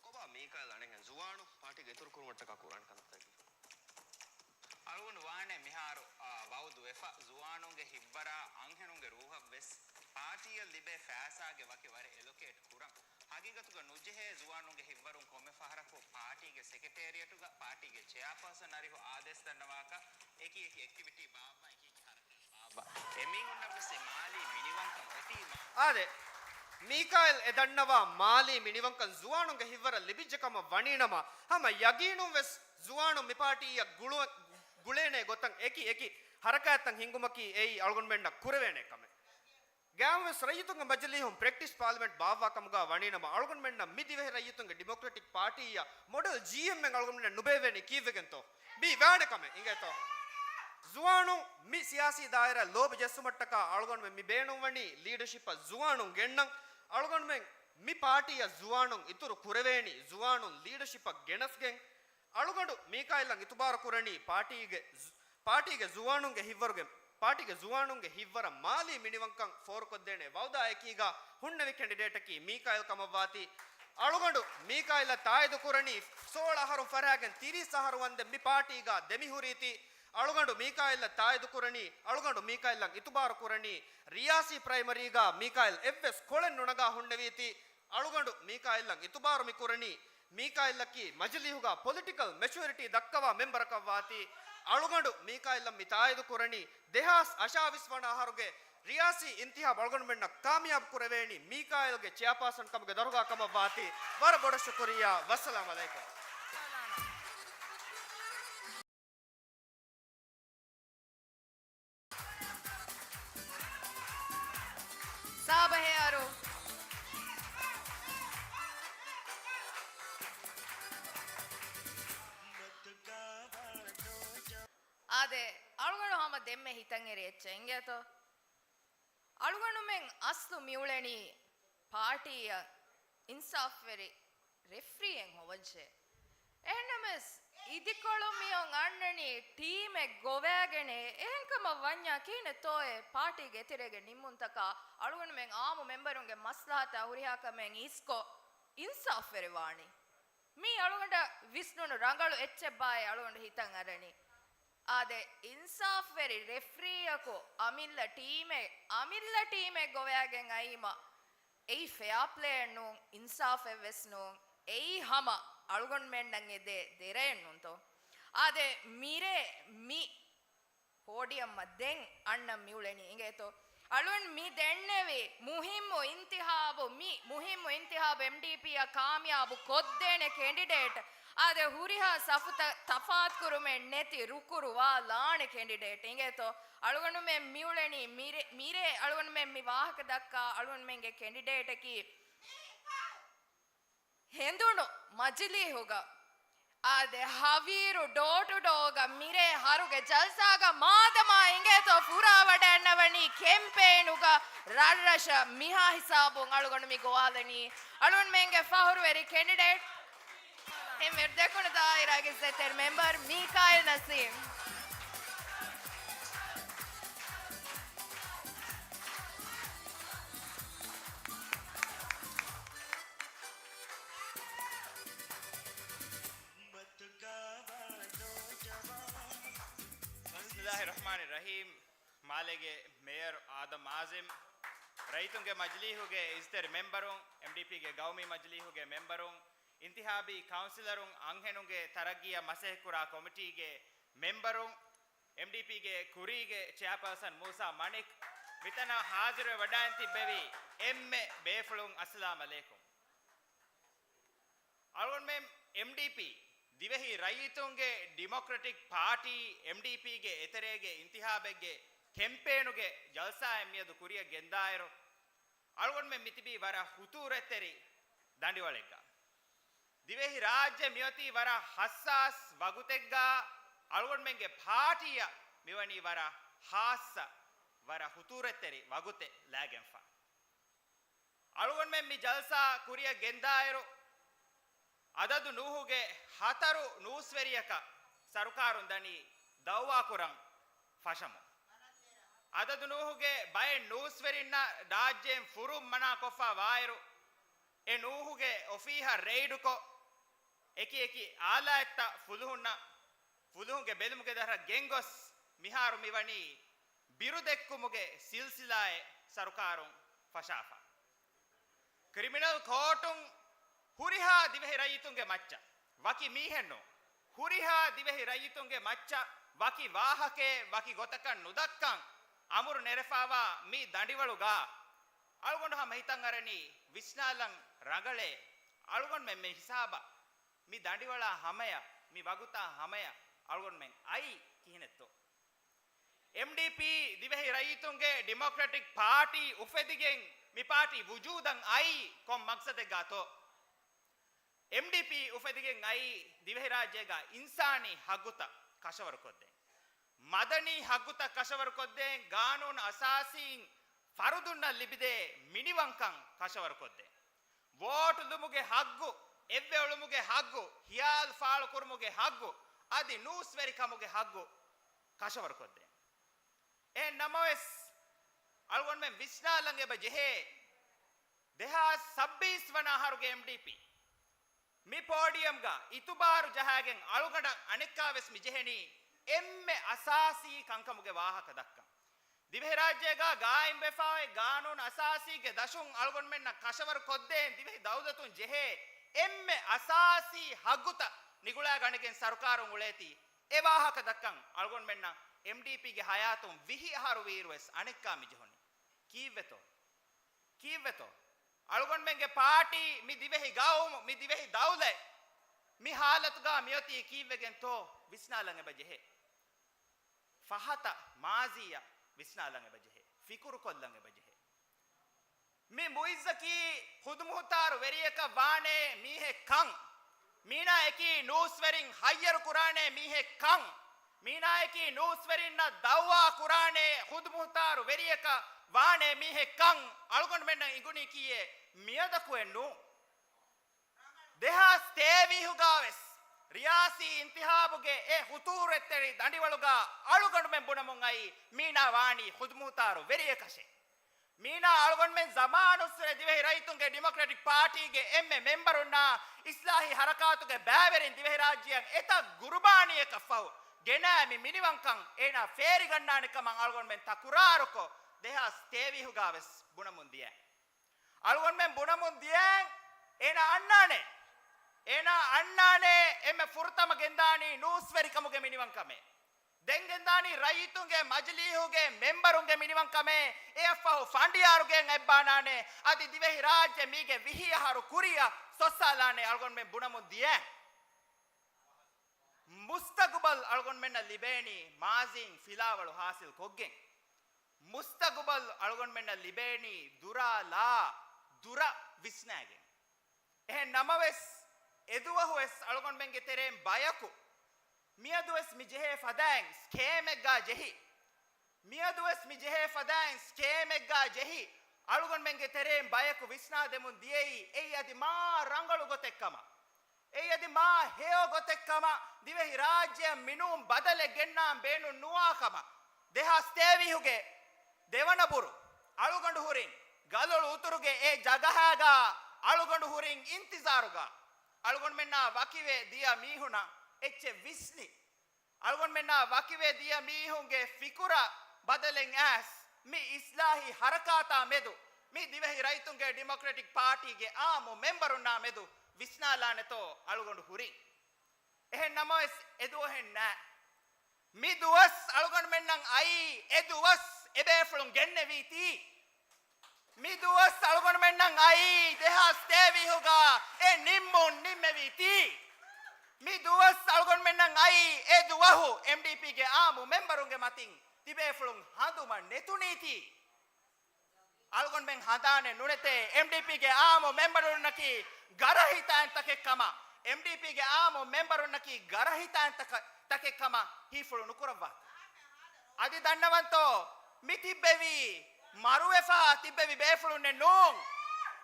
ކޮބާ މީކާއިލް އަނެއްހެން ޒުވާނު ޕާޓީގަ އިތުރު ކުރުމަށްޓަކާ ކުރާނެ ކަންތައްތަކީ؟ އަޅުގަނޑު ވާނެ މިހާރު، އާ، ވައުދު ވެފަ، ޒުވާނުންގެ ހިއްވަރާ އަންހެނުންގެ ރޫހަށް ވެސް ޕާޓީއަށް ލިބޭ ފައިސާގެ ވަކި ވަރެއް އެލޮކޭޓް ކުރަން. ހަގީގަތުގަ ނުޖެހޭ ޒުވާނުންގެ ހިއްވަރުން ކޮންމެ ފަހަރަކު ޕާޓީގެ ސެކްރެޓޭރިއެޓުގަ ޕާޓީގެ ޗެއާޕާސަން އަރިހު އާދޭސް ދަންނަވާކަށް އެކި އެކި އެކްޓިވިޓީ ބާއްވާ އެކި އެކި ހަރަކާތް ބާއްވާ. އެމީހުންނަށް ވެސް އެ މާލީ މިނިވަންކަން އޮތީމާ. އާދެ، މީކާއިލް އެ ދަންނަވާ މާލީ މިނިވަންކަން ޒުވާނުންގެ ހިއްވަރަށް ލިބިއްޖެ ކަމަށް ވަނީނަމަ، ހަމަ ޔަގީނުން ވެސް ޒުވާނުން މި ޕާޓީއަށް ގުޅު-، ގުޅޭނޭ ގޮތަށް އެކި އެކި ހަރަކާތްތައް ހިންގުމަކީ އެއީ އަޅުގަނޑުމެންނަށް ކުރެވޭނޭ ކަމެއް. ގައިމުވެސް ރައްޔިތުންގެ މަޖިލީހުން ޕްރެކްޓިސް ޕާލިމެންޓް ބާއްވާ ކަމުގަ ވަނީނަމަ، އަޅުގަނޑުމެންނަށް މި ދިވެހި ރައްޔިތުންގެ ޑިމޮކްރެޓިކް ޕާޓީއަށް މޮޑެލް ޖީއެމްއެއް އަޅުގަނޑުމެންނަށް ނުބޭއްވޭނީ ކީއްވެގެންތޯ؟ މީ ވާނެ ކަމެއް އިނގޭތޯ؟ ޒުވާނުން މި ސިޔާސީ ދާއިރާ ލޯބި ޖެއްސުމަށްޓަކާ އަޅުގަނޑުމެން މި ބޭނުންވަނީ ލީޑަޝިޕަށް ޒުވާނުން ގެންނަން. އަޅުގަނޑުމެން މި ޕާޓީއަށް ޒުވާނުން އިތުރު ކުރެވޭނީ، ޒުވާނުން ލީޑަޝިޕަށް ގެނަސްގެން. އަޅުގަނޑު މީކާއިލްއަށް އިތުބާރު ކުރަނީ ޕާޓީގެ ޒު-، ޕާޓީގެ ޒުވާނުންގެ ހިއްވަރުގެ ޕާޓީގެ ޒުވާނުންގެ ހިތްވަރަށް މާލީ މިނިވަންކަން ފޯރުކޮށްދޭނެ ވައުދާއެކީގަ ހުންނެވި ކެނޑިޑޭޓަކީ މީކާއިލް ކަމަށްވާތީ، އަޅުގަނޑު މީކާއިލްއަށް ތާއީދު ކުރަނީ ސޯޅަ އަހަރުން ފަށާގެން ތިރީސް އަހަރު ވަންދެން މި ޕާޓީގަ ދެމިހުރީތީ، އަޅުގަނޑު މީކާއިލްއަށް ތާއީދު ކުރަނީ، އަޅުގަނޑު މީކާއިލްއަށް އިތުބާރު ކުރަނީ، ރިޔާސީ ޕްރައިމަރީގަ މީކާއިލް އެއްވެސް ކޮޅެއް ނުނަގާ ހުންނެވީތީ، އަޅުގަނޑު މީކާއިލްއަށް އިތުބާރު މި ކުރަނީ، މީކާއިލްއަކީ މަޖިލީހުގަ ޕޮލިޓިކަލް މެޗުއަރިޓީ ދައްކަވާ މެމްބަރަކަށްވާތީ، އަޅުގަނޑު މީކާއިލްއަށް މި ތާއީދު ކުރަނީ، ދެހާސް އަށާވީސް ވަނަ އަހަރުގެ ރިޔާސީ އިންތިހާބު އަޅުގަނޑުމެންނަށް ކާމިޔާބު ކުރެވޭނީ މީކާއިލްގެ ޗެއާޕާސަން ކަމުގެ ދަރުގާ ކަމަށްވާތީ، ވަރަށް ބޮޑަށް ޝުކުރިއްޔާ. ވައްސަލާމް އަލައިކުމް. ސާބަހޭ އަރު. އާދެ، އަޅުގަނޑު ހަމަ ދެންމެ ހިތަށް އެރި އެއްޗެއް އިނގޭތޯ؟ އަޅުގަނޑުމެން އަސްލު މިއުޅެނީ ޕާޓީއަށް އިންސާފްވެރި ރެފްރީއެއް ހޮވަންޖެހޭ. އެހެންނަމަވެސް، އިދިކޮޅު މިއޮން އަންނަނީ ޓީމެއް ގޮވައިގެނޭ. އެހެންކަމަށް ވަންޏާ ކިހިނެއްތޯއޭ ޕާޓީގެ އެތެރޭގެ ނިންމުންތަކާ އަޅުގަނޑުމެން އާއްމު މެމްބަރުންގެ މަސްލަހަތާ ހުރިހާ ކަމެއް އިސްކޮށް އިންސާފްވެރި ވާނީ؟ މީ އަޅުގަނޑަށް ވިސްނުނު ރަނގަޅު އެއްޗެއްބާއޭ އަޅުގަނޑު ހިތަށް އަރަނީ. އާދެ، އިންސާފްވެރި ރެފްރީއަކު އަމިއްލަ ޓީމެއް، އަމިއްލަ ޓީމެއް ގޮވައިގެން އައީމަ، އެއީ ފެއާޕްލޭއެއް ނޫން، އިންސާފެއްވެސް ނޫން. އެއީ ހަމަ އަޅުގަނޑުމެންނަށް އެދޭ ދެރައެއް ނޫންތޯ؟ އާދެ، މިރޭ މި ޕޯޑިއަމަށް ދެން އަންނަން މިއުޅެނީ އިނގޭތޯ؟ އަޅުން މި ދެންނެވި މުހިއްމު އިންތިހާބު، މި މުހިއްމު އިންތިހާބު އެމްޑީޕީއަށް ކާމިޔާބު ކޮށްދޭނެ ކެނޑިޑޭޓް، އާދެ، ހުރިހާ ސަފުތައް ތަފާތުކުރުމެއް ނެތި ރުކުރުވާ ލާނެ ކެނޑިޑޭޓް އިނގޭތޯ؟ އަޅުގަނޑުމެން މިއުޅެނީ މިރޭ، މިރޭ އަޅުގަނޑުމެން މި ވާހަކަ ދައްކާ އަޅުގަނޑުމެންގެ ކެނޑިޑޭޓަކީ ހެނދުނު މަޖިލީހުގަ އާދެ، ހަވީރު ޑޯ ޓު ޑޯގަ މިރޭ ހަރުގެ ޖަލްސާގަ މާދަމާ އިނގޭތޯ ފުރާވަޑައިންނަވަނީ ކެމްޕޭނުގަ ރަށްރަށަށް މިހާ ހިސާބުން އަޅުގަނޑު މި ގޮވާލަނީ އަޅުންމެންގެ ފަހުރުވެރި ކެނޑިޑޭޓް އެންމެ ދެކުނު ދާއިރާގެ އިއްޒަތްތެރި މެމްބަރު މީކާއިލް ނަސީމް. ބިސްމިއްލާހި ރަޙްމާނި ރަޙީމް. މާލޭގެ މޭޔަރު އާދަމް އާޒިމް، ރައްޔިތުންގެ މަޖިލީހުގެ އިއްޒަތްތެރި މެމްބަރުން، އެމްޑީޕީގެ ގައުމީ މަޖިލީހުގެ މެމްބަރުން، އިންތިހާބީ ކައުންސިލަރުން، އަންހެނުންގެ ތަރައްގީއަށް މަސައްކަތްކުރާ ކޮމިޓީގެ މެމްބަރުން، އެމްޑީޕީގެ ކުރީގެ ޗެއާޕާސަން މޫސާ މަނިކް، މިތަނަށް ހާޒިރުވެ ވަޑައިން ތިއްބެވި އެންމެ ބޭފުޅުން، އައްސަލާމް ޢަލައިކުމް. އަޅުގަނޑުމެން އެމްޑީޕީ ދިވެހި ރައްޔިތުންގެ ޑިމޮކްރެޓިކް ޕާޓީ، އެމްޑީޕީގެ އެތެރޭގެ އިންތިހާބެއްގެ ކެމްޕޭނުގެ ޖަލްސާއެއް މިއަދު ކުރިއަށް ގެންދާއިރު، އަޅުގަނޑުމެން މިތިބީ ވަރަށް ހުތޫރަތްތެރި ދަނޑިވަޅެއްގަ. ދިވެހި ރާއްޖެ މިއޮތީ ވަރަށް ހައްސާސް ވަގުތެއްގަ، އަޅުގަނޑުމެންގެ ޕާޓީއަށް މިވަނީ ވަރަށް ހާއްސަ، ވަރަށް ހުތޫރަތްތެރި ވަގުތެއް ލާގެންފަ. އަޅުގަނޑުމެން މި ޖަލްސާ ކުރިއަށް ގެންދާއިރު، އަދަދު ނޫހުގެ ހަތަރު ނޫސްވެރިޔަކަށް ސަރުކާރުން ދަނީ ދައުވާކުރަން ފަށަމުން. އަދަދު ނޫހުގެ ބައެއް ނޫސްވެރިންނަށް ރާއްޖޭން ފުރުން މަނާ ކޮށްފަ ވާއިރު، އެ ނޫހުގެ އޮފީހަށް ރެއިޑުކޮށް، އެކި އެކި އާލާތްތައް ފުލުހުންނަށް، ފުލުހުންގެ ބެލުމުގެ ދަށަށް ގެންގޮސް، މިހާރު މިވަނީ ބިރުދެއްކުމުގެ ސިލްސިލާއެއް ސަރުކާރުން ފަށާފަ. ކްރިމިނަލް ކޯޓުން ހުރިހާ ދިވެހި ރައްޔިތުންގެ މައްޗަށް، ވަކި މީހެއްނު، ހުރިހާ ދިވެހި ރައްޔިތުންގެ މައްޗަށް ވަކި ވާހަކައެއް، ވަކި ގޮތަކަށް ނުދައްކަން އަމުރު ނެރެފަވާ މި ދަނޑިވަޅުގަ، އަޅުގަނޑު ހަމަ ހިތަށް އަރަނީ ވިސްނާލަން ރަނގަޅޭ، އަޅުގަނޑުމެން މި ހިސާބަށް މި ދަނޑިވަޅާ ހަމަޔަށް، މި ވަގުތާ ހަމަޔަށް އަޅުގަނޑުމެން އައީ ކިހިނެއްތޯ؟ އެމްޑީޕީ ދިވެހި ރައްޔިތުންގެ ޑިމޮކްރެޓިކް ޕާޓީ އުފެދިގެން މި ޕާޓީ ވުޖޫދަށް އައީ ކޮން މަގްސަދެއްގާތޯ؟ އެމްޑީޕީ އުފެދިގެން އައީ ދިވެހި ރާއްޖޭގަ އިންސާނީ ހައްގުތައް ކަށަވަރުކޮށްދޭން، މަދަނީ ހައްގުތައް ކަށަވަރުކޮށްދޭން، ގާނޫނު އަސާސީން ފަރުދުންނަށް ލިބިދޭ މިނިވަންކަން ކަށަވަރުކޮށްދޭން. ވޯޓުލުމުގެ ހައްގު، އެއްވެއުޅުމުގެ ހައްގު، ހިޔާލު ފާޅުކުރުމުގެ ހައްގު، އަދި ނޫސްވެރިކަމުގެ ހައްގު ކަށަވަރުކޮށްދޭން. އެހެން ނަމަވެސް، އަޅުގަނޑުމެން ވިސްނާލަން އެބަ ޖެހޭ، ދެހާސް ސައްބީސް ވަނަ އަހަރުގެ އެމްޑީޕީ މި ޕޯޑިއަމްގަ އިތުބާރު ޖަހާގެން އަޅުގަނޑަށް އަނެއްކާވެސް މި ޖެހެނީ އެންމެ އަސާސީ ކަންކަމުގެ ވާހަކަ ދައްކަން. ދިވެހިރާއްޖޭގަ ގާއިމްވެފާވޭ ގާނޫނު އަސާސީގެ ދަށުން އަޅުގަނޑުމެންނަށް ކަށަވަރު ކޮށްދޭން ދިވެހި ދައުލަތުން ޖެހޭ އެންމެ އަސާސީ ހައްގުތައް ނިގުޅާގަނެގެން ސަރުކާރުން އުޅޭތީ، އެ ވާހަކަ ދައްކަން އަޅުގަނޑުމެންނަށް އެމްޑީޕީގެ ހަޔާތުން ވިހި އަހަރު ވީއިރުވެސް އަނެއްކާ މި ޖެހުނީ. ކީއްވެތޯ؟ ކީއްވެތޯ؟ އަޅުގަނޑުމެންގެ ޕާޓީ، މި ދިވެހި ގައުމު، މި ދިވެހި ދައުލަތް މި ހާލަތުގަ މިއޮތީ ކީއްވެގެންތޯ ވިސްނާލަން އެބަ ޖެހޭ. ފަހަތަށް މާޒީއަށް ވިސްނާލަން އެބަ ޖެހޭ. ފިކުރުކޮށްލަން އެބަ ޖެހޭ. މި މުއިއްޒަކީ ޚުދުމުހުތާރު ވެރިޔަކަށް ވާނޭ މީހެއް ކަން. މީނާއަކީ ނޫސްވެރިން ހައްޔަރު ކުރާނޭ މީހެއް ކަން. މީނާއަކީ ނޫސްވެރިންނަށް ދައުވާ ކުރާނޭ ޚުދުމުހުތާރު ވެރިޔަކަށް ވާނޭ މީހެއް ކަން. އަޅުގަނޑުމެންނަށް އިނގުނީކީއޭ މިއަދަކުއެއް ނޫން. ދެހާސް ތޭވީހުގަވެސް ރިޔާސީ އިންތިހާބުގެ އެ ހުތޫރަތްތެރި ދަނޑިވަޅުގަ އަޅުގަނޑުމެން ބުނަމުން އައީ މީނާ ވާނީ ޚުދުމުހުތާރު ވެރިޔަކަށޭ. މީނާ އަޅުގަނޑުމެން ޒަމާނުއްސުރެ ދިވެހި ރައްޔިތުންގެ ޑިމޮކްރެޓިކް ޕާޓީގެ އެންމެ މެމްބަރުންނާ އިސްލާހީ ހަރަކާތުގެ ބައިވެރިން ދިވެހިރާއްޖެއަށް އެތައް ގުރުބާނީއަކަށް ފަހު ގެނައި މި މިނިވަންކަން އޭނާ ފޭރިގަންނާނެ ކަމަށް އަޅުގަނޑުމެން ތަކުރާރުކޮށް ދެހާސް ތޭވީހުގަވެސް ބުނަމުން ދިޔަ. އަޅުގަނޑުމެން ބުނަމުން ދިޔައިން އޭނާ އަންނާނެ. އޭނާ އަންނާނެ އެންމެ ފުރަތަމަ ގެންދާނީ ނޫސްވެރިކަމުގެ މިނިވަންކަމެއް. ދެން ގެންދާނީ ރައްޔިތުންގެ މަޖިލީހުގެ މެމްބަރުންގެ މިނިވަންކަމެއް. އެއަށްފަހު ފަނޑިޔާރުގެން އެއްބާނާނެ. އަދި ދިވެހި ރާއްޖެ މީގެ ވިހި އަހަރު ކުރިއަށް ސޮއްސާލާނެ އަޅުގަނޑުމެން ބުނަމުން ދިޔައިން. މުސްތަގުބަލް އަޅުގަނޑުމެންނަށް ލިބޭނީ މާޒީން ފިލާވަޅު ހާސިލް ކޮށްގެން. މުސްތަގުބަލް އަޅުގަނޑުމެންނަށް ލިބޭނީ ދުރާލާ ދުރަށް ވިސްނާގެން. އެހެން ނަމަވެސް، އެދުވަހުވެސް އަޅުގަނޑުމެންގެ ތެރޭން ބަޔަކު، މިއަދުވެސް މި ޖެހޭ ފަދައިން ސްކޭމެއްގާ ޖެހި، މިއަދުވެސް މި ޖެހޭ ފަދައިން ސްކޭމެއްގާ ޖެހި، އަޅުގަނޑުމެންގެ ތެރޭން ބަޔަކު ވިސްނާދެމުން ދިޔައީ އެއީ އަދި މާ ރަނގަޅު ގޮތެއްކަމަށް. އެއީ އަދި މާ ހެޔޮ ގޮތެއްކަމަށް. ދިވެހި ރާއްޖެއަށް މިނޫން ބަދަލެއް ގެންނާން ބޭނުން ނުވާކަމަށް. ދެހާސް ތޭވީހުގެ ދެވަނަ ބުރު އަޅުގަނޑު ހުރިން ގަލޮޅު އުތުރުގެ އެ ޖަގަހާގާ އަޅުގަނޑު ހުރިން އިންތިޒާރުގާ. އަޅުގަނޑުމެންނާ ވަކިވެ ދިޔަ މީހުނަށް އެއްޗެއް ވިސްނި. އަޅުގަނޑުމެންނާ ވަކިވެ ދިޔަ މީހުންގެ ފިކުރަށް ބަދަލެއް އައިސް، މި އިސްލާހީ ހަރަކާތާ މެދު، މި ދިވެހި ރައްޔިތުންގެ ޑިމޮކްރެޓިކް ޕާޓީގެ އާއްމު މެމްބަރުންނާ މެދު ވިސްނާލާނެތޯ އަޅުގަނޑު ހުރިން. އެހެން ނަމަވެސް، އެދުވަހެއް ނާ. މި ދުވަސް އަޅުގަނޑުމެންނަށް އައީ، އެ ދުވަސް އެބޭފުޅުން ގެންނެވީތީ. މި ދުވަސް އަޅުގަނޑުމެންނަށް އައީ، ދެހާސް ތޭވީހުގަ އެ ނިންމުން ނިންމެވީތީ. މި ދުވަސް އަޅުގަނޑުމެންނަށް އައީ، އެ ދުވަހު އެމްޑީޕީގެ އާއްމު މެމްބަރުންގެ މަތިން ތިބޭފުޅުން ހަނދުމަށް ނެތުނީތީ. އަޅުގަނޑުމެން ހަނދާނެއް ނުނެތޭ، އެމްޑީޕީގެ އާއްމު މެމްބަރުންނަކީ ގަރަހިތާން ތަކެއް ކަމަށް، އެމްޑީޕީގެ އާއްމު މެމްބަރުންނަކީ ގަރަހިތާން ތަކަ-، ތަކެއް ކަމަށް ހީފުޅު ނުކުރައްވާތި. އަދި ދަންނަވަންތޯ، މި ތިއްބެވީ މަރުވެފާ ތިއްބެވި ބޭފުޅުންނެއް ނޫން.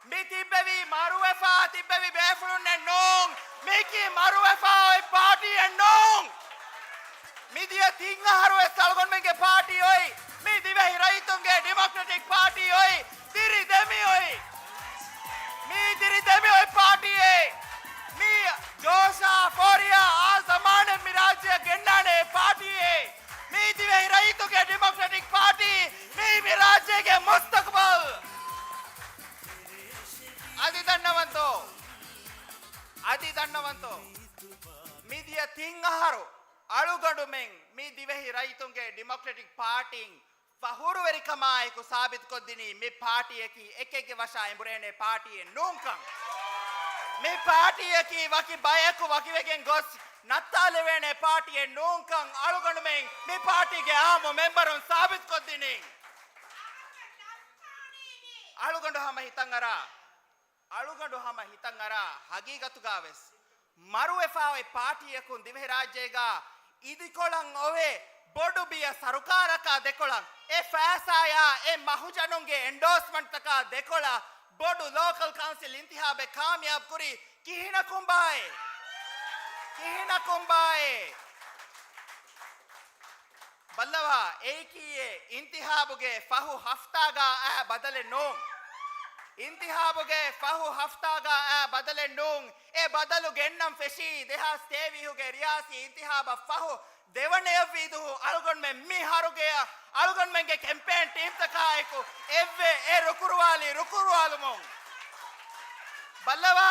މި ތިއްބެވީ މަރުވެފާ ތިއްބެވި ބޭފުޅުންނެއް ނޫން. މީކީ މަރުވެފާ އޮތް ޕާޓީއެއް ނޫން. މިދިޔަ ތިން އަހަރު ވެސް އަޅުގަނޑުމެންގެ ޕާޓީ އޮތް. މި ދިވެހި ރައްޔިތުންގެ ޑިމޮކްރެޓިކް ޕާޓީ އޮތް. ދިރި ދެމި އޮތް. މީ ދިރި ދެމި އޮތް ޕާޓީއެއް. މީ ޖޯޝާ ފޯރިޔާ އާ ޒަމާނެއް މި ރާއްޖެއަށް ގެންނާނެ ޕާޓީއެއް. މީ ދިވެހި ރައްޔިތުންގެ ޑިމޮކްރެޓިކް ޕާޓީ. މީ މި ރާއްޖޭގެ މުސްތަޤުބަލް. އަދި ދަންނަވަންތޯ؟ އަދި ދަންނަވަންތޯ؟ މިދިޔަ ތިން އަހަރު އަޅުގަނޑުމެން މި ދިވެހި ރައްޔިތުންގެ ޑިމޮކްރެޓިކް ޕާޓީން ފަޚުރުވެރިކަމާއެކު ސާބިތުކޮށްދިނީ މި ޕާޓީއަކީ އެކެއްގެ ވަށާ އެނބުރޭނެ ޕާޓީއެއް ނޫންކަން. މި ޕާޓީއަކީ ވަކި ބަޔަކު ވަކިވެގެން ގޮސް ނައްތާލެވޭނެ ޕާޓީއެއް ނޫންކަން އަޅުގަނޑުމެން މި ޕާޓީގެ އާއްމު މެމްބަރުން ސާބިތުކޮށްދިނީ. އަޅުގަނޑު ހަމަ ހިތަށްއަރާ، އަޅުގަނޑު ހަމަ ހިތަށްއަރާ ހަގީގަތުގަވެސް މަރުވެފާ އޮތް ޕާޓީއަކުން ދިވެހިރާއްޖޭގަ އިދިކޮޅަށް އޮވޭ ބޮޑު ބިޔަ ސަރުކާރަކާ ދެކޮޅަށް، އެ ފައިސާޔާ އެ މަހުޖަނުންގެ އެންޑޯސްމަންޓްތަކާ ދެކޮޅަށް ބޮޑު ލޯކަލް ކައުންސިލް އިންތިހާބެއް ކާމިޔާބު ކުރީ ކިހިނަކުންބާއޭ؟ ކިހިނަކުންބާއޭ؟ ބައްލަވާ، އެއީކީއޭ އިންތިހާބުގެ ފަހު ހަފްތާގަ އައި ބަދަލެއް ނޫން. އިންތިހާބުގެ ފަހު ހަފްތާގަ އައި ބަދަލެއް ނޫން. އެ ބަދަލު ގެންނަން ފެށީ ދެހާސް ތޭވީހުގެ ރިޔާސީ އިންތިހާބަށް ފަހު ދެވަނަ އެއްވީ ދުވަހު އަޅުގަނޑުމެން މި ހަރުގެއަށް އަޅުގަނޑުމެންގެ ކެމްޕޭން ޓީމްތަކާއެކު އެއްވެ އެ ރުކުރުވާލި ރުކުރުވާލުމުން. ބައްލަވާ،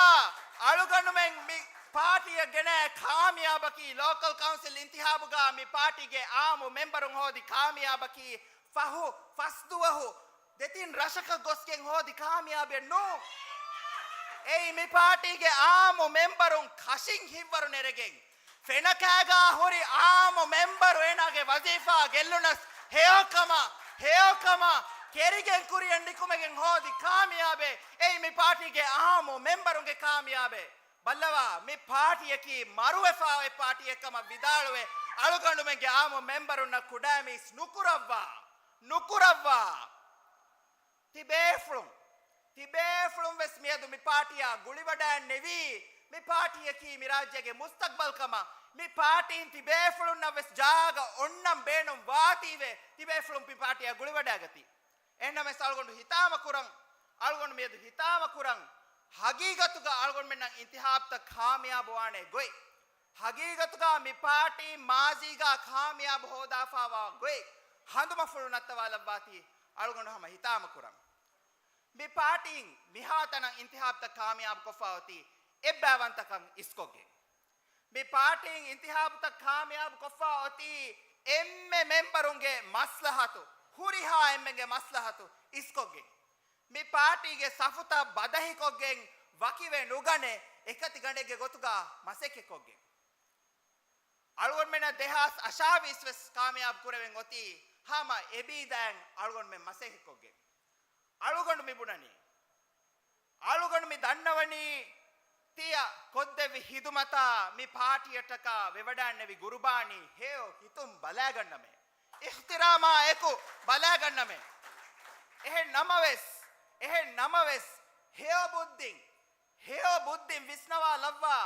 އަޅުގަނޑުމެން މި ޕާޓީއަށް ގެނައި ކާމިޔާބަކީ ލޯކަލް ކައުންސިލް އިންތިހާބުގަ މި ޕާޓީގެ އާއްމު މެމްބަރުން ހޯދި ކާމިޔާބަކީ ފަހު ފަސް ދުވަހު ދެތިން ރަށަކަށް ގޮސްގެން ހޯދި ކާމިޔާބެއް ނޫން. އެއީ މި ޕާޓީގެ އާއްމު މެމްބަރުން ކަށިން ހިތްވަރު ނެރެގެން، ފެނަކައިގާ ހުރި އާއްމު މެމްބަރު އޭނާގެ ވަޒީފާ ގެއްލުނަސް ހެޔޮކަމަށް، ހެޔޮކަމަށް ކެރިގެން ކުރިއަށް ނިކުމެގެން ހޯދި ކާމިޔާބެއް. އެއީ މި ޕާޓީގެ އާއްމު މެމްބަރުންގެ ކާމިޔާބެއް. ބައްލަވާ، މި ޕާޓީއަކީ މަރުވެފާ އޮތް ޕާޓީއެއް ކަމަށް ވިދާޅުވެ، އަޅުގަނޑުމެންގެ އާއްމު މެމްބަރުންނަށް ކުޑައިމީސް ނުކުރައްވާ، ނުކުރައްވާ. ތިބޭފުޅުން، ތިބޭފުޅުން ވެސް މިއަދު މި ޕާޓީއާ ގުޅިވަޑައިންނެވީ، މި ޕާޓީއަކީ މި ރާއްޖޭގެ މުސްތަގްބަލް ކަމަށް. މި ޕާޓީން ތިބޭފުޅުންނަށް ވެސް ޖާގަ އޮންނަން ބޭނުން ވާތީވެ، ތިބޭފުޅުން މި ޕާޓީއާ ގުޅިވަޑައިގަތީ. އެހެންނަމަވެސް އަޅުގަނޑު ހިތާމަ ކުރަން، އަޅުގަނޑު މިއަދު ހިތާމަ ކުރަން، ހަގީގަތުގަ އަޅުގަނޑުމެންނަށް އިންތިހާބުތައް ކާމިޔާބު ވާނެ ގޮތް، ހަގީގަތުގަ މި ޕާޓީ މާޒީގަ ކާމިޔާބު ހޯދާފަވާ ގޮތް، ހަނދުމަފުޅު ނައްތަވާލައްވާތީ އަޅުގަނޑު ހަމަ ހިތާމަ ކުރަން. މި ޕާޓީން މިހާތަނަށް އިންތިހާބުތައް ކާމިޔާބު ކޮށްފަ އޮތީ އެއްބައިވަންތަކަން އިސްކޮށްގެން. މި ޕާޓީން އިންތިހާބުތައް ކާމިޔާބު ކޮށްފަ އޮތީ އެންމެ މެމްބަރުންގެ މަސްލަހަތު، ހުރިހާ އެންމެންގެ މަސްލަހަތު އިސްކޮށްގެން. މި ޕާޓީގެ ސަފުތައް ބަދަހިކޮށްގެން ވަކިވެ ނުގަނެ އެކަތި ގަނޑެއްގެ ގޮތުގަ މަސައްކަތްކޮށްގެން. އަޅުގަނޑުމެންނަށް ދެހާސް އަށާވީސް ވެސް ކާމިޔާބު ކުރެވެން އޮތީ ހަމަ އެބީދައިން އަޅުގަނޑުމެން މަސައްކަތްކޮށްގެން. އަޅުގަނޑު މި ބުނަނީ، އަޅުގަނޑު މި ދަންނަވަނީ، ތިޔަ ކޮށްދެއްވި ހިދުމަތާ މި ޕާޓީއަށްޓަކާ ވެވަޑައިންނެވި ގުރުބާނީ ހެޔޮ ހިތުން ބަލައިގަންނަމޭ. އިޙްތިރާމާ އެކު ބަލައިގަންނަމޭ. އެހެން ނަމަވެސް، އެހެން ނަމަވެސް، ހެޔޮ ބުއްދިން، ހެޔޮ ބުއްދިން ވިސްނަވާލައްވާ.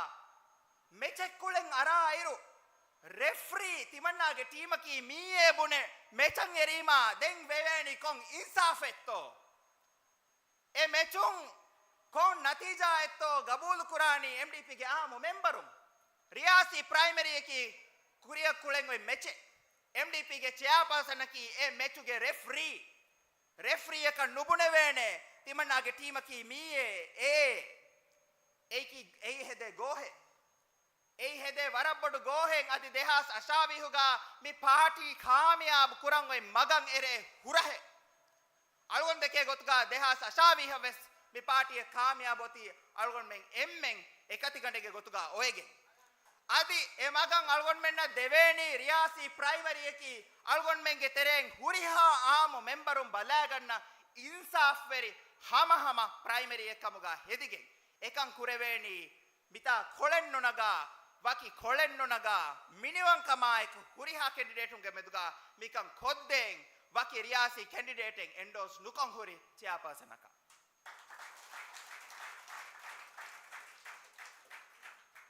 މެޗެއް ކުޅެން އަރާއިރު، ރެފްރީ ތިމަންނާގެ ޓީމަކީ މީއޭ ބުނެ މެޗަށް އެރީމާ ދެން ވެވޭނީ ކޮން އިންސާފެއްތޯ؟ އެ މެޗުން ކޮން ނަތީޖާއެއްތޯ ގަބޫލުކުރާނީ އެމްޑީޕީގެ އާއްމު މެމްބަރުން؟ ރިޔާސީ ޕްރައިމަރީއަކީ ކުރިއަށް ކުޅެން އޮތް މެޗެއް. އެމްޑީޕީގެ ޗެއާޕާސަނަކީ އެ މެޗުގެ ރެފްރީ. ރެފްރީއަކަށް ނުބުނެވޭނެ ތިމަންނާގެ ޓީމަކީ މީއޭ އޭ. އެއީކީ، އެއީ ހެދޭ ގޯހެއް. އެއީ ހެދޭ ވަރަށް ބޮޑު ގޯހެއް. އަދި ދެހާސް އަށާވީހުގަ މި ޕާޓީ ކާމިޔާބު ކުރަން އޮތް މަގަށް އެރޭ ހުރަހެއް. އަޅުގަނޑު ދެކޭ ގޮތުގަ ދެހާސް އަށާވީހަށް ވެސް މި ޕާޓީއަށް ކާމިޔާބު އޮތީ އަޅުގަނޑުމެން އެންމެން އެކަތިގަނޑެއްގެ ގޮތުގަ އޮވެގެން. އަދި އެ މަގަށް އަޅުގަނޑުމެންނަށް ދެވޭނީ ރިޔާސީ ޕްރައިމަރީއަކީ އަޅުގަނޑުމެންގެ ތެރެއިން ހުރިހާ އާއްމު މެމްބަރުން ބަލައިގަންނަ އިންސާފްވެރި ހަމަހަމަ ޕްރައިމަރީއެއް ކަމުގަ ހެދިގެން. އެކަން ކުރެވޭނީ މިތާ ކޮޅެއް ނުނަގާ، ވަކި ކޮޅެއް ނުނަގާ، މިނިވަންކަމާއެކު ހުރިހާ ކެނޑިޑޭޓުންގެ މެދުގަ މިކަން ކޮށްދޭން، ވަކި ރިޔާސީ ކެނޑިޑޭޓެއް އެންޑޯސް ނުކޮށް ހުރި ޗެއާޕާސަނަކަށް.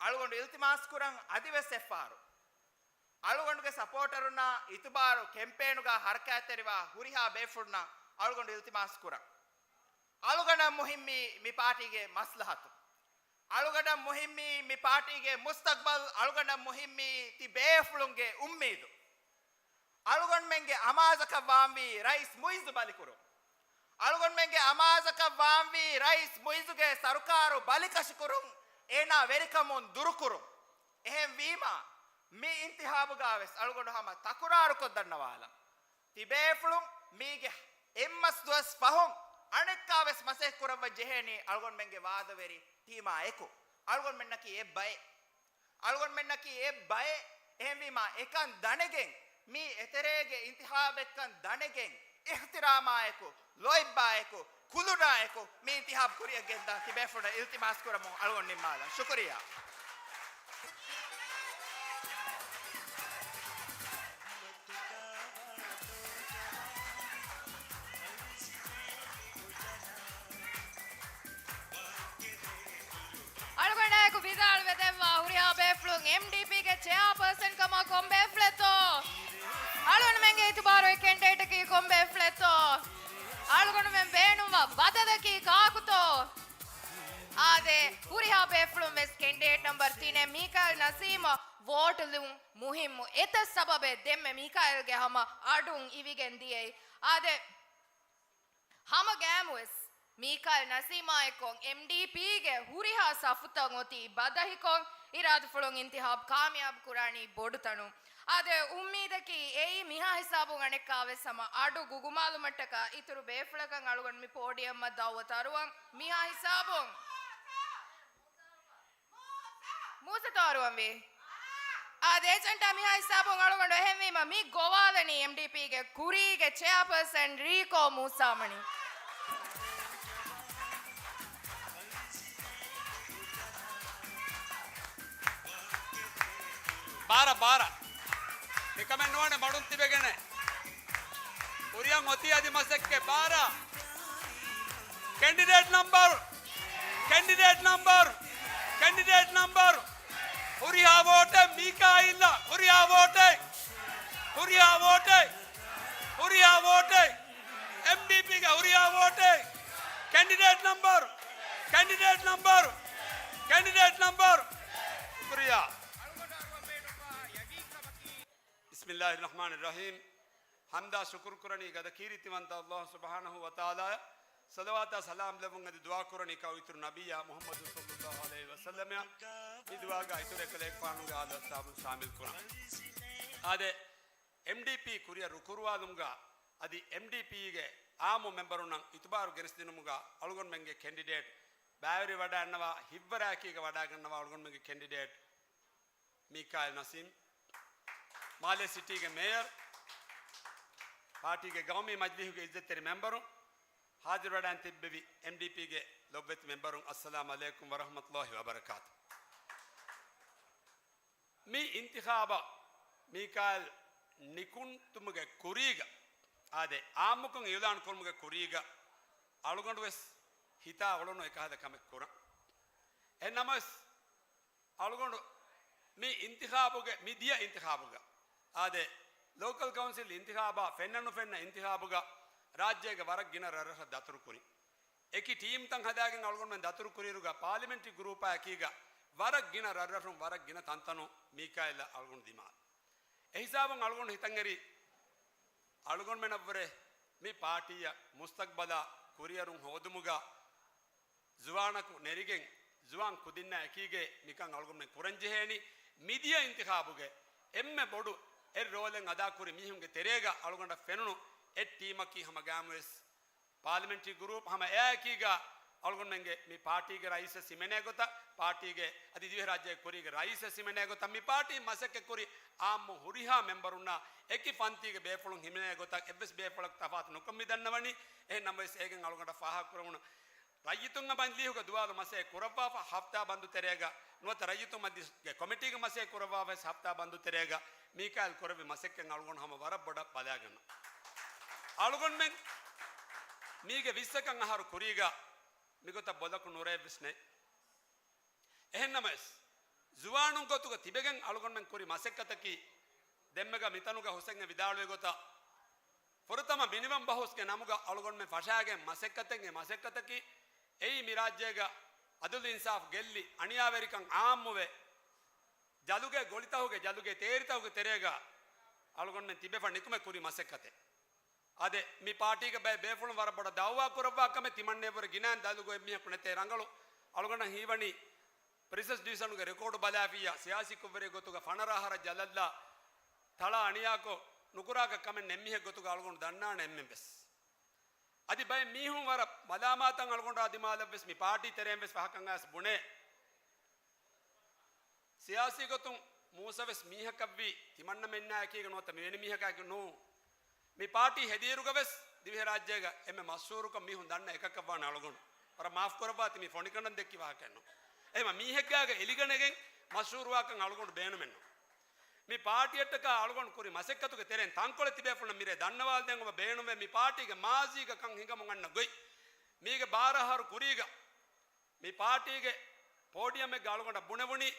އަޅުގަނޑު އިލްތިމާސް ކުރަން އަދިވެސް އެއްފަހަރު. އަޅުގަނޑުގެ ސަޕޯޓަރުންނާ އިތުބާރު ކެމްޕޭނުގަ ހަރަކާތްތެރިވާ ހުރިހާ ބޭފުޅުންނަށް އަޅުގަނޑު އިލްތިމާސް ކުރަން. އަޅުގަނޑަށް މުހިއްމީ މި ޕާޓީގެ މަސްލަހަތު. އަޅުގަނޑަށް މުހިއްމީ މި ޕާޓީގެ މުސްތަގްބަލް. އަޅުގަނޑަށް މުހިއްމީ ތި ބޭފުޅުންގެ އުއްމީދު. އަޅުގަނޑުމެންގެ އަމާޒަކަށް ވާންވީ ރައީސް މުއިއްޒު ބަލިކުރުން. އަޅުގަނޑުމެންގެ އަމާޒަކަށް ވާންވީ ރައީސް މުއިއްޒުގެ ސަރުކާރު ބަލިކަށިކުރުން، އޭނާ ވެރިކަމުން ދުރުކުރުން. އެހެންވީމާ، މި އިންތިހާބުގަ ވެސް އަޅުގަނޑު ހަމަ ތަކުރާރުކޮށް ދަންނަވާލަން. ތިބޭފުޅުން މީގެ އެއްމަސް ދުވަސް ފަހުން އަނެއްކާވެސް މަސައްކަތް ކުރައްވަން ޖެހޭނީ އަޅުގަނޑުމެންގެ ވާދަވެރި ޓީމާ އެކު. އަޅުގަނޑުމެންނަކީ އެއް ބައެއް. އަޅުގަނޑުމެންނަކީ އެއް ބައެއް. އެހެންވީމާ، އެކަން ދަނެގެން، މީ އެތެރޭގެ އިންތިހާބެއްކަން ދަނެގެން، އިޙްތިރާމާއެކު، ލޯތްބާއެކު، ކުލުނާއެކު މި އިންތިހާބު ކުރިއަށް ގެންދާ ތިބޭފުޅުންނަށް އިލްތިމާސް ކުރަމުން އަޅުގަނޑު ނިންމާލަން. ޝުކުރިއްޔާ. އަޅުގަނޑާއެކު ވިދާޅުވެދެންވާ ހުރިހާ ބޭފުޅުން އެމްޑީޕީގެ ޗެއާޕާސަން ކަމަށް ކޮން ބޭފުޅެއްތޯ؟ އަޅުގަނޑުމެންގެ އިތުބާރު އޮތް ކެންޑިޑޭޓަކީ ކޮން ބޭފުޅެއްތޯ؟ އަޅުގަނޑުމެން ބޭނުންވާ ބަދަލަކީ ކާކުތޯ؟ އާދެ، ހުރިހާ ބޭފުޅުން ވެސް ކެންޑިޑޭޓް ނަމްބަރު ތިނެއް މީކާއިލް ނަސީމަށް ވޯޓުލުން މުހިއްމު. އެތައް ސަބަބެއް ދެންމެ މީކާއިލްގެ ހަމަ އަޑުން އިވިގެން ދިޔައީ. އާދެ، ހަމަ ގައިމުވެސް މީކާއިލް ނަސީމާއެކު އެމްޑީޕީގެ ހުރިހާ ސަފުތައް އޮތީ ބަދަހިކޮށް، އިރާދަފުޅުން އިންތިހާބު ކާމިޔާބު ކުރާނީ ބޮޑުތަނުން. އާދެ، އުއްމީދަކީ އެއީ މިހާ ހިސާބުން އަނެއްކާވެސް ހަމަ އަޑު ގުގުމާލުމަށްޓަކާ އިތުރު ބޭފުޅަކަށް އަޅުގަނޑު މި ޕޯޑިއަމަށް ދައުވަތު އަރުވަން. މިހާ ހިސާބުން. މޫސަތޯ އަރުވަންވީ؟ އާދެ، އެޖެންޑާ މިހާ ހިސާބުން އަޅުގަނޑު އެހެންވީމަ މި ގޮވާލަނީ އެމްޑީޕީގެ ކުރީގެ ޗެއާޕާސަން ރީކޯ މޫސާމަނި. ބާރަ، ބާރަ. އެކަމެއް ނުވާނެ މަޑުން ތިބެގެނެ. ކުރިއަށް އޮތީ އަދި މަސައްކަތް ބާރަ. ކެންޑިޑޭޓް ނަމްބަރު، ކެންޑިޑޭޓް ނަމްބަރު، ކެންޑިޑޭޓް ނަމްބަރު. ހުރިހާ ވޯޓެއް މީކާއިލްއަށް، ހުރިހާ ވޯޓެއް، ހުރިހާ ވޯޓެއް، ހުރިހާ ވޯޓެއް. އެމްޑީޕީގެ ހުރިހާ ވޯޓެއް. ކެންޑިޑޭޓް ނަމްބަރު، ކެންޑިޑޭޓް ނަމްބަރު، ކެންޑިޑޭޓް ނަމްބަރު. ޝުކުރިއްޔާ. ބިސްމިއްލާހި ރަޙްމާނި ރަޙީމް. ޙަމްދާ ޝުކުރު ކުރަނީ ގަދަ ކީރިތިވަންތަ އައްލާހު ސުބްޙާނަހު ވަތަޢާލާއަށް. ޞަލަވާތާ ސަލާމް ލެއްވުން އެދި ދުޢާ ކުރަނީ ކައު އިތުރު ނަބިއްޔާ މުޙައްމަދު ޞައްލައްލާހު ޢަލައިހި ވަސައްލަމައަށް. މި ދުޢާގަ އިތުރު އެކަލޭގެފާނުގެ އާލު އަޞްޙާބުން ޝާމިލް ކުރަން. އާދެ، އެމްޑީޕީ ކުރިއަށް ރުކުރުވާލުމުގަ އަދި އެމްޑީޕީގެ އާއްމު މެމްބަރުންނަށް އިތުބާރު ގެނެސްދިނުމުގަ އަޅުގަނޑުމެންގެ ކެންޑިޑޭޓް ބައިވެރިވަޑައިގަންނަވާ، ހިތްވަރާއެކީގަ ވަޑައިގަންނަވާ އަޅުގަނޑުމެންގެ ކެންޑިޑޭޓް މީކާއިލް ނަސީމް، މާލޭ ސިޓީގެ މޭޔަރު، ޕާޓީގެ ގައުމީ މަޖިލީހުގެ އިއްޒަތްތެރި މެމްބަރު، ހާޒިރުވެޑާން ތިއްބެވި އެމްޑީޕީގެ ލޮބުވެތި މެމްބަރުން، އައްސަލާމް ޢަލައިކުމް ވަރަޙްމަތުﷲި ވަބަރަކާތު. މި އިންތިޚާބަށް މީކާއިލް ނިކުންތުމުގެ ކުރީގަ، އާދެ، އާއްމުކޮށް އިޢުލާން ކުރުމުގެ ކުރީގަ އަޅުގަނޑު ވެސް ހިތާ އުޅުނު އެކަހަލަ ކަމެއް ކުރަން. އެހެން ނަމަވެސް، އަޅުގަނޑު މި އިންތިޚާބުގެ، މި ދިޔަ އިންތިޚާބުގަ، އާދެ، ލޯކަލް ކައުންސިލް އިންތިޚާބާ ފެންނަ ނުފެންނަ އިންތިޚާބުގަ ރާއްޖޭގެ ވަރަށް ގިނަ ރަށްރަށަށް ދަތުރުކުރި. އެކި ޓީމްތައް ހަދާގެން އަޅުގަނޑުމެން ދަތުރުކުރިއިރުގަ ޕާލިމެންޓްރީ ގްރޫޕާ އެކީގަ ވަރަށް ގިނަ ރަށްރަށުން ވަރަށް ގިނަ ތަންތަނުން މީކާއިލްއަށް އަޅުގަނޑު ދިމާލު. އެހިސާބުން އަޅުގަނޑު ހިތަށްއެރި އަޅުގަނޑުމެނަށްވުރެ މި ޕާޓީއަށް މުސްތަގްބަލާ ކުރިއެރުން ހޯދުމުގަ ޒުވާނަކު ނެރިގެން، ޒުވާން ކުދިންނާ އެކީގައި މިކަން އަޅުގަނޑުމެން ކުރަންޖެހޭނީ. މިދިޔަ އިންތިޚާބުގެ އެންމެ ބޮޑު އެއް ރޯލެއް އަދާކުރި މީހުންގެ ތެރޭގަ އަޅުގަނޑަށް ފެނުނު އެއް ޓީމަކީ ހަމަ ގައިމުވެސް ޕާލިމެންޓްރީ ގްރޫޕް ހަމަ އެއާއެކީގަ އަޅުގަނޑުމެންގެ މި ޕާޓީގެ ރައީސަށް ހިމެނޭ ގޮތަށް، ޕާޓީގެ އަދި ދިވެހިރާއްޖޭގެ ކުރީގެ ރައީސަށް ހިމެނޭ ގޮތަށް، މި ޕާޓީ މަސައްކަތްކުރި އާއްމު ހުރިހާ މެމްބަރުންނާ އެކި ފަންތީގެ ބޭފުޅުން ހިމެނޭ ގޮތަށް އެއްވެސް ބޭފުޅަކު ތަފާތު ނުކޮށް މި ދަންނަވަނީ. އެހެން ނަމަވެސް އޭގެން އަޅުގަނޑަށް ފާހަގަކުރެވުނު ރައްޔިތުންގެ މަޖިލީހުގެ ދުވާލު މަސައްކަތް ކުރައްވާފަ ހަފްތާ ބަންދު ތެރޭގަ ނުވަތަ ރައްޔިތުންގެ މަޖިލީހުގެ ކޮމިޓީގެ މަސައްކަތް ކުރައްވާފަ ވެސް ހަފްތާ ބަންދު ތެރޭގަ މީކާއިލް ކުރެއްވި މަސައްކަތް އަޅުގަނޑު ހަމަ ވަރަށް ބޮޑަށް ބަލާގަންނަ. އަޅުގަނޑުމެން މީގެ ވިއްސަކަށް އަހަރު ކުރީގަ މިގޮތަށް ބޮލަކު ނުރޭ ވެސް ނެތް. އެހެންނަމަވެސް، ޒުވާނުން ގޮތުގަ ތިބެގެން އަޅުގަނޑުމެން ކުރި މަސައްކަތަކީ، ދެންމެގަ މިތަނުގަ ހުސެން އެ ވިދާޅުވި ގޮތަށް، ފުރަތަމަ މިނިވަން ބަހުސްގެ ނަމުގަ އަޅުގަނޑުމެން ފަށާގެން މަސައްކަތެއް، އެ މަސައްކަތަކީ އެއީ މި ރާއްޖޭގަ އަދުލު އިންސާފް ގެއްލި، އަނިޔާވެރިކަން އާއްމުވެ، ޖަލުގެ ގޮޅިތަހުގެ، ޖަލުގެ ތޭރިތަހުގެ ތެރޭގަ އަޅުގަނޑުމެން ތިބެފަ ނިކުމެ ކުރި މަސައްކަތެއް. އާދެ، މި ޕާޓީގެ ބައެއް ބޭފުޅުން ވަރަށް ބޮޑަށް ދައުވާ ކުރައްވާ ކަމެއް ތިމަންނެވުރެ ގިނައިން ދަލުގަ އެއްމީހަކު ނެތޭ ރަނގަޅު. އަޅުގަނޑަށް ހީވަނީ ޕްރިސަސް ޑިވިޝަނުގެ ރެކޯޑު ބަލާފިއްޔާ ސިޔާސީ ކުށްވެރި ގޮތުގަ ފަނަރަ އަހަރަށް ޖަލަށްލާ ތަޅާ އަނިޔާކޮށް ނުކުރާކަށް ކަމެއް ނެއްމީހެއް ގޮތުގަ އަޅުގަނޑު ދަންނާނެ އެންމެން ވެސް. އަދި ބައެއް މީހުން ވަރަށް މަލާމާތަށް އަޅުގަނޑާ ދިމާލަށް ވެސް މި ޕާޓީ ތެރެއިން ވެސް ފަހަކަށް އައިސް ބުނޭ. ސިޔާސީ ގޮތުން މޫސަ ވެސް މީހަކަށްވީ، ތިމަންނަމެންނާއެކީގަ ނުވަތަ މިވެނި މީހަކާއެކީ ނޫ. މި ޕާޓީ ހެދިއިރުގަ ވެސް ދިވެހިރާއްޖޭގަ އެންމެ މަޝްހޫރުކަން މީހުން ދަންނަ އެކަކަށް ވާނެ އަޅުގަނޑު. ވަރަށް މާފް ކުރައްވާތި މި ފޮނިކަނޑަން ދެއްކި ވާހަކައެއް ނޫން. އެހެންމަ މީހެއްގާގަ އެލިގަނެގެން މަޝްހޫރުވާކަން އަޅުގަނޑު ބޭނުމެއް ނޫން. މި ޕާޓީއަށްޓަކާ އަޅުގަނޑު ކުރި މަސައްކަތުގެ ތެރެއިން ތަންކޮޅެއް ތިބޭފުޅުންނަށް މިރޭ ދަންނަވާލަދޭން އޮބަ ބޭނުންވޭ މި ޕާޓީގެ މާޒީގަ ކަން ހިނގަމުން އަންނަ ގޮތް. މީގެ ބާރަ އަހަރު ކުރީގަ މި ޕާޓީގެ ޕޯޑިއަމެއްގަ އަޅުގަނޑަށް ބުނެވުނީ،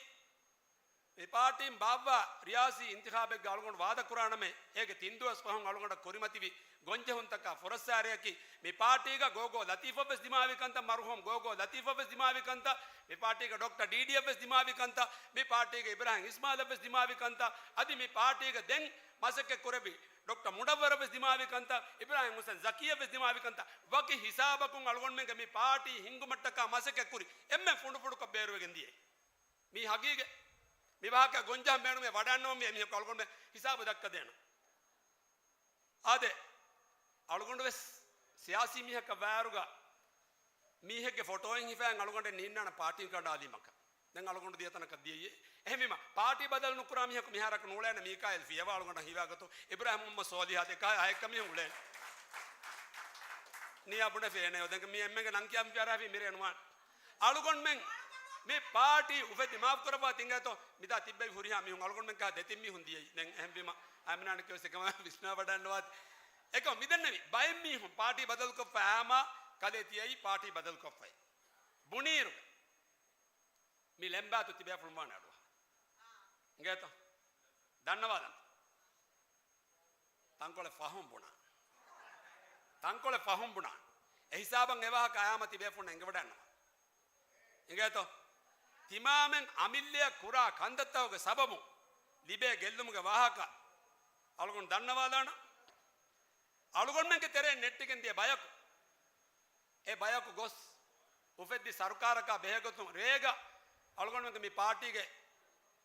މި ޕާޓީން ބާއްވާ ރިޔާސީ އިންތިޚާބެއްގަ އަޅުގަނޑު ވާދަކުރާނަމޭ، އޭގެ ތިން ދުވަސް ފަހުން އަޅުގަނޑަށް ކުރިމަތިވި ގޮންޖެހުންތަކާ ފުރައްސާރަޔަކީ، މި ޕާޓީގަ ގޯގޯ ލަތީފަށްވެސް ދިމާވި ކަންތައް، މަރުހޫމް ގޯގޯ ލަތީފަށްވެސް ދިމާވި ކަންތައް، މި ޕާޓީގަ ޑޮކްޓަރ ޑީޑީއަށްވެސް ދިމާވި ކަންތައް، މި ޕާޓީގަ އިބްރާހިމް އިސްމާލަށްވެސް ދިމާވި ކަންތައް، އަދި މި ޕާޓީގަ ދެން މަސައްކަތް ކުރެއްވި ޑޮކްޓަރ މުނައްވަރަށްވެސް ދިމާވި ކަންތައް، އިބްރާހިމް ހުސެން ޒަކީއަށްވެސް ދިމާވި ކަންތައް، ވަކި ހިސާބަކުން އަޅުގަނޑުމެންގެ މި ޕާޓީ ހިންގުމަށްޓަކާ މަސައްކަތް ކުރި އެންމެ ފުނޑުފުނޑުކޮށް ބޭރުވެގެން ދިޔައީ. މީ ހަގީގަތް. މި ވާހަކަ ގޮންޖަހަން ބޭނުމޭ ވަޑައިގަންނަވަން މި އެމީހަކު އަޅުގަނޑުމެން ހިސާބު ދައްކަދޭނަން. އާދެ، އަޅުގަނޑު ވެސް ސިޔާސީ މީހަކަށް ވާއިރުގަ މީހެއްގެ ފޮޓޯއެއް ހިފައި އަޅުގަނޑެއް ނީންނާނެ ޕާޓީ ކަނޑާލީމަކަށް. ދެން އަޅުގަނޑު ދިޔަ ތަނަކަށް ދިޔައީ. އެހެންވީމަ، ޕާޓީ ބަދަލު ނުކުރާ މީހަކު މިހާރަކު ނޫޅޭނެ. މީކާއިލް ފިޔަވާ އަޅުގަނޑަށް ހީވާގޮތުން އިބްރާހިމް މުހައްމަދު ސޯލިހާ ދެކާ އާއެއްކަ މީހުން އުޅޭނެ. ނިޔާ ބުނެފި އޭނަޔޯ. ދެން މީ އެންމެންގެ ނަން ކިޔާ ފިޔާރާފި މިރޭ ނުވާނެ. އަޅުގަނޑުމެން މި ޕާޓީ އުފެދި މާފް ކުރައްވާ ތިނގޭތޯ. މިތާ ތިއްބެވި ހުރިހާ މީހުން އަޅުގަނޑުމެން ކާ ދެތިން މީހުން ދިޔައީ. ދެން އެހެންވީމަ އަމިނާނެ ކިޔަވެސް އެކަމާ ވިސްނާ ވަޑައިންނަވާތި. އެކަމަ މިދެންނެވި ބައެއް މީހުން ޕާޓީ ބަދަލުކޮށްފަ އާމާ ކަލޭ ތިޔައީ ޕާޓީ ބަދަލުކޮށްފައި. ބުނީރުގެ މި ލެންބާތު ތިބޭފުޅުން ވާނެ އަޑުއަހަ. އިނގޭތޯ؟ ދަންނަވާލަން. ތަންކޮޅެއް ފަހުން ބުނާ. ތަންކޮޅެއް ފަހުން ބުނާ. އެ ހިސާބަށް އެވާހަކަ އާމަ ތިބޭފުން އެނގިވަޑައިންނަވާ. އިނގޭތޯ؟ ތިމާމެން އަމިއްލަޔަށް ކުރާ ކަންތައްތަކުގެ ސަބަބުން ލިބޭ ގެއްލުމުގެ ވާހަކަ އަޅުގަނޑު ދަންނަވާލާނަ. އަޅުގަނޑުމެންގެ ތެރެއިން ނެއްޓިގެން ދިޔަ ބަޔަކު، އެ ބަޔަކު ގޮސް އުފެއްދި ސަރުކާރަކާ ބެހޭގޮތުން ރޭގަ އަޅުގަނޑުމެންގެ މި ޕާޓީގެ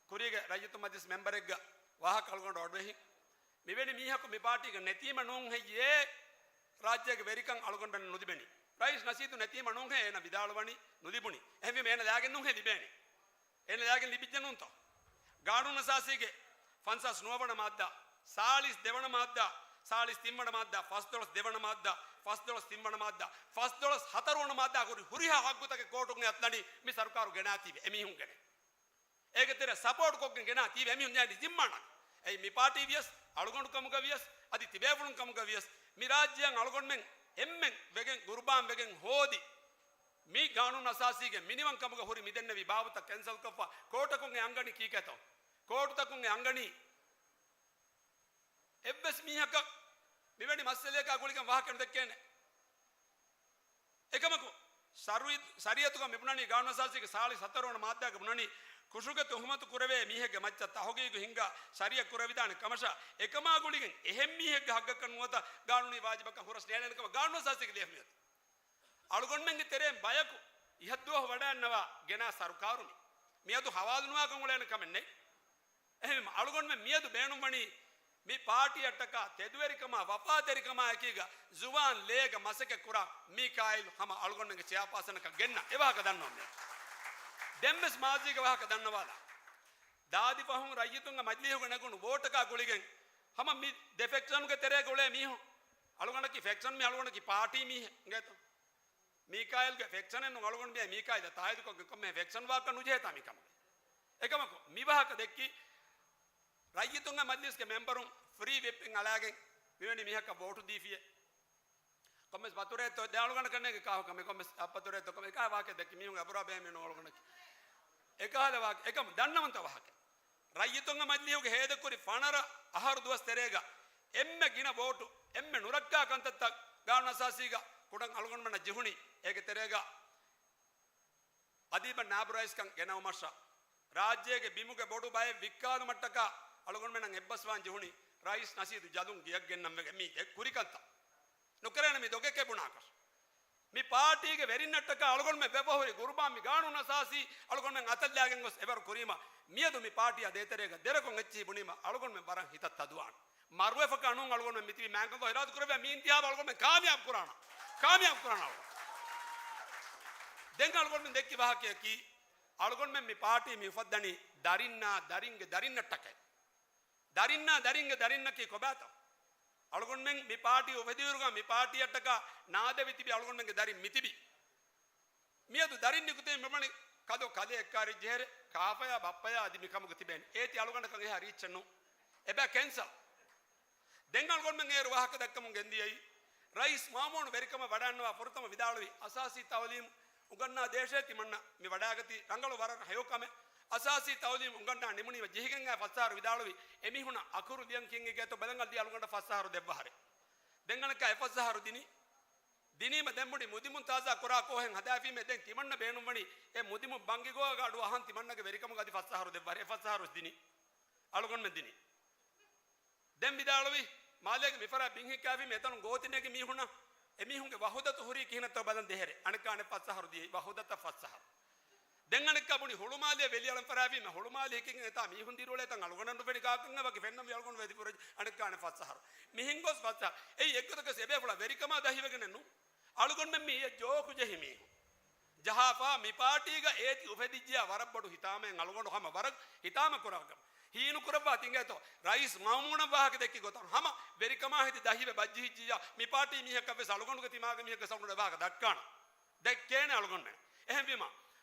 ކުރީގެ ރައްޔިތު މަޖިލިސް މެމްބަރެއްގަ ވާހަކަ އަޅުގަނޑު އޮޑުވެހިން. މިވެނި މީހަކު މި ޕާޓީގަ ނެތީމަ ނޫން ހެއްޔޭ؟ ރާއްޖޭގެ ވެރިކަން އަޅުގަނޑަށް ނުލިބެނީ. ރައީސް ނަޝީދު ނެތީމަ ނޫން ހޭ އޭނަ ވިދާޅުވަނީ ނުލިބުނީ. އެހެންވީމަ އޭނަ ލާގެން ނޫން ހޭ ލިބޭނީ. އޭނަ ލާގެން ލިބިއްޖެ ނޫންތޯ؟ ގާނޫނު އަސާސީގެ ފަންސާސް ނުވަވަނަ މާއްދާ، ސާޅީސް ދެވަނަ މާއްދާ، ސާޅީސް ތިންވަނަ މާއްދާ، ފަސްދޮޅަސް ދެވަނަ މާއްދާ، ފަސްދޮޅަސް ތިންވަނަ މާއްދާ، ފަސްދޮޅަސް ހަތަރުވަނަ މާއްދާ ހުރި ހުރިހާ ހައްގުތަކެއް ކޯޓުން އަތުލަނީ މި ސަރުކާރު ގެނާތީވެ އެމީހުން ގެނެ. އޭގެ ތެރެ ސަޕޯޓް ކޮށްގެން ގެނާ ތީވެ އެމީހުން ދޭނީ ޒިންމާނަށް. އެއީ މި ޕާޓީ ވިޔަސް، އަޅުގަނޑު ކަމުގަ ވިޔަސް، އަދި ތިބޭފުޅުން ކަމުގަ ވިޔަސް، މި ރާއްޖެއަށް އަޅުގަނޑުމެން އެންމެން ވެގެން ގުރުބާން ވެގެން ހޯދި، މި ގާނޫނު އަސާސީގެ މިނިވަން ކަމުގަ ހުރި މިދެންނެވި ބާވަތައް ކެންސަލްކޮށްފަ ކޯޓަކުން އެ އަންގަނީ ކީކޭތޯ؟ ކޯޓުތަކުން އެ އަންގަނީ އެއްވެސް މީހަކަށް މިވެނި މައްސަލަޔަކާ ގުޅިގެން ވާހަކަ ނުދެއްކޭނެ. އެކަމަކު، ޝަރުއި-، ޝަރީއަތުގަ މިބުނަނީ، ގާނޫނު އަސާސީގެ ސާޅީސް ހަތަރުވަނަ މާއްދާގަ ބުނަނީ، ކުށުގެ ތުހުމަތު ކުރެވޭ މީހެއްގެ މައްޗަށް ތަހުގީގު ހިންގާ ޝަރީއަތް ކުރެވިދާނެ ކަމަށާ، އެކަމާ ގުޅިގެން އެހެން މީހެއްގެ ހައްގަކަށް ނުވަތަ ގާނޫނީ ވާޖިބަކަށް ހުރަސް ނޭނެ ކަމަށް ގާނޫނު އަސާސީގެ ލިޔެފަ މިއޮތީ. އަޅުގަނޑުމެންގެ ތެރޭން ބަޔަކު އިހަށްދުވަހު ވަޑައިންނަވާ ގެނާ ސަރުކާރު މި. މިއަދު ހަވާލުނުވާކަން އުޅޭނެ ކަމެއް ނެތް. އެހެންވީމަ، އަޅުގަނޑުމެން މިއަދު ބޭނުންވަނީ މި ޕާޓީއަށްޓަކާ ތެދުވެރިކަމާ، ވަފާތެރިކަމާ އެކީގަ ޒުވާން ލޭގަ މަސައްކަތް ކުރާ މީކާއިލް ހަމަ އަޅުގަނޑުމެންގެ ޗެއާޕާސަނަކަށް ގެންނަ އެ ވާހަކަ ދަންނަވަން މިއަދު. ދެންވެސް މާޒީގެ ވާހަކަ ދަންނަވާލާ. ދާދި ފަހުން ރައްޔިތުންގެ މަޖިލީހުގަ ނެގުނު ވޯޓަކާ ގުޅިގެން ހަމަ މި ދެ ފެކްޝަނުގެ ތެރޭގަ އުޅޭ މީހުން. އަޅުގަނޑަކީ ފެކްޝަން މީ، އަޅުގަނޑަކީ ޕާޓީ މީހެއް އިނގޭތޯ. މީކާއިލްގެ ފެކްޝަނެއް ނޫން، އަޅުގަނޑު މިއައީ މީކާއިލަށް ތާއީދުކޮށްގެން ކޮންމެހެން ފެކްޝަން ވާކަށް ނުޖެހޭތާ މިކަމުގެ. އެކަމަކު، މި ވާހަކަ ދެއްކި ރައްޔިތުންގެ މަޖްލިސްގެ މެމްބަރުން ފްރީ ވިޕްއިން އަޅާގެން މިވެނި މީހަކަށް ވޯޓު ދީފިޔޭ. ކޮންމެސް ބަތުރޭތޯ ދެ އަޅުގަނޑަކަށް ނޭނގެ ކާހު ކަމެއް، ކޮންމެސް އައްބަތުރޭތޯ ކަމެއް ކާ ވާކެ ދެއްކި މީހުން އަބުރާ ބޭމީނު އަޅުގަނޑަކީ. އެކަހަލަ ވާކެ، އެކަމު ދަންނަވަންތަ ވާހަކަ. ރައްޔިތުންގެ މަޖްލީހުގެ ހޭދަކުރި ފަނަރަ އަހަރު ދުވަސް ތެރޭގަ އެންމެ ގިނަ ވޯޓު، އެންމެ ނުރައްކާ ކަންތައްތައް ގާނޫނު އަސާސީގަ ކުޑަން އަޅުގަނޑުމެންނަށް ޖެހުނީ. އޭގެ ތެރޭގަ އަދީބަށް ނާބު ރައީސްކަން ގެނައުމަށްށާ، ރާއްޖޭގެ ބިމުގެ ބޮޑު ބައެއް ވިއްކާލުމަށްޓަކާ އަޅުގަނޑުމެންނަށް އެއްބަސްވާން ޖެހުނީ ރައީސް ނަޝީދު ޖަލުން ގެއަށް ގެންނަން ވެގެން. މީ އެ ކުރި ކަންތައް. ނުކެރޭނެ މި ދޮގެކޭ ބުނާކަށް. މި ޕާޓީގެ ވެރިންނަށްޓަކާ އަޅުގަނޑުމެން ވެފަ ހުރި ގުރުބާން މި ގާނޫނު އަސާސީ އަޅުގަނޑުމެން އަތަށްލާގެން ގޮސް އެވަރު ކުރީމަ، މިއަދު މި ޕާޓީއާ ދޭތެރޭގަ ދެރަކޮށް އެއްޗިހި ބުނީމަ އަޅުގަނޑުމެން ވަރަށް ހިތަށް ތަދުވާން. މަރުވެފަކާ ނޫން އަޅުގަނޑުމެން މިތިބީ މާތްކަން އިރާދަ ކުރެއްވިޔާ މި އިންތިހާބަށް އަޅުގަނޑުމެން ކާމިޔާބު ކުރާނަ. ކާމިޔާބު ކުރާނަ އަޅުގަނޑު. ދެން އަޅުގަނޑުމެން ދެއްކި ވާހަކަޔަކީ، އަޅުގަނޑުމެން މި ޕާޓީ މި އުފައްދަނީ ދަރިންނާ ދަރިންގެ ދަރިންނަށްޓަކައި. ދަރިންނާ ދަރިންގެ ދަރިންނަކީ ކޮބާތޯ؟ އަޅުގަނޑުމެން މި ޕާޓީ އުފެދިއިރުގަ މި ޕާޓީއަށްޓަކާ ނާދެވި ތިބި އަޅުގަނޑުމެންގެ ދަރިން މިތިބީ. މިއަދު ދަރިން ނިކުތީ މިބުނަނީ ކަލޯ ކަލޭ އެއްކާރިއްޖެހެރެ ކާފަޔާ ބައްޕަޔާ އަދި މިކަމުގަ ތިބޭނެ. އޭތި އަޅުގަނޑަކަށް އެހާ ރީއްޗެއް ނޫން. އެބަ ކެންސަލް. ދެން އަޅުގަނޑުމެން އޭރު ވާހަކަ ދައްކަމުން ގެންދިޔައީ، ރައީސް މާމޫނު ވެރިކަމަށް ވަޑައިންނަވާ ފުރަތަމަ ވިދާޅުވި އަސާސީ ތައުލީމު އުނގަންނާ ދޭށޭ ތިމަންނަ މި ވަޑައިގަތީ ރަނގަޅު ވަރަށް ހެޔޮ ކަމެއް. އަސާސީ ތައުލީމު އުނގަންނާ ނިމުނީމަ ޖިހިގެން އައި ފަސް އަހަރު ވިދާޅުވި، އެމީހުނަށް އަކުރު ލިޔަން ކިން އެގޭތޯ ބަލަން އަދި އަޅުގަނޑަށް ފަސް އަހަރު ދެއްވަހަރެ. ދެން އަނެއްކާ އެ ފަސް އަހަރު ދިނީ. ދިނީމަ ދެން ބުނި މުދިމުން ތާޒާ ކުރާ ކޯހެއް ހަދާފީމޭ ދެން ތިމަންނަ ބޭނުންވަނީ އެ މުދިމުން ބަންގިގޯގަ އަޑު އަހަން ތިމަންނަގެ ވެރިކަމުގަ އަދި ފަސް އަހަރު ދެއްވަހަރެ. އެ ފަސް އަހަރު ވެސް ދިނީ. އަޅުގަނޑުމެން ދިނީ. ދެން ވިދާޅުވި، މާލޭގެ މިފަރާތް ބިން ހިއްކާފީމޭ އެތަނުން ގޯތިނޭގެ މީހުނަށް، އެމީހުންގެ ވަހުދަތު ހުރީ ކިހިނެއްތޯ ބަލަން ދޭހަރެ. އަނެއްކާ އަނެއް ފަސް އަހަރު ދިޔައީ ވަހުދަތަށް ފަސް އަހަރު. ދެން އަނެއްކާ ބުނި ހުޅުމާލޭ ވެލިއަޅަން ފަރާފީމޭ ހުޅުމާލޭ ހިކިގެން އެތާ މީހުން ދިރިއުޅޭ ތަން އަޅުގަނޑަށް ނުފެނި ކާކަން ވަކި ފެންނަންވީ އަޅުގަނޑު ވެދިފުރެ. އަނެއްކާ އަނެއް ފަސް އަހަރު. މިހެން ގޮސް ފަސް އަހަރު. އެއީ އެއްގޮތަކަށް އެބޭފުޅާ ވެރިކަމާ ދަހިވެގެނެއް ނޫން. އަޅުގަނޑުމެން މީ އެ ޖޯކު ޖެހި މީހުން. ޖަހާފާ މި ޕާޓީގަ އޭތި އުފެދިއްޖެޔާ ވަރަށް ބޮޑު ހިތާމައެއް އަޅުގަނޑު ހަމަ ވަރަށް ހިތާމަ ކުރާކަށް. ހީނުކުރައްވާ ތިނގޭތޯ ރައީސް މައުމޫނަށް ވާހަކަ ދެއްކި ގޮތަށް ހަމަ ވެރިކަމާ ހެދި ދަހިވެ ބައްޖިހިއްޖިއްޔާ މި ޕާޓީ މީހަކަށް ވެސް އަޅުގަނޑުގެ ތިމާގެ މީހަކަށް ވެސް އަޅުގަނޑު ވާހަކަ ދައްކާނަ. ދެއްކޭނެ އަޅުގަނޑުމެން. އެހެންވީމަ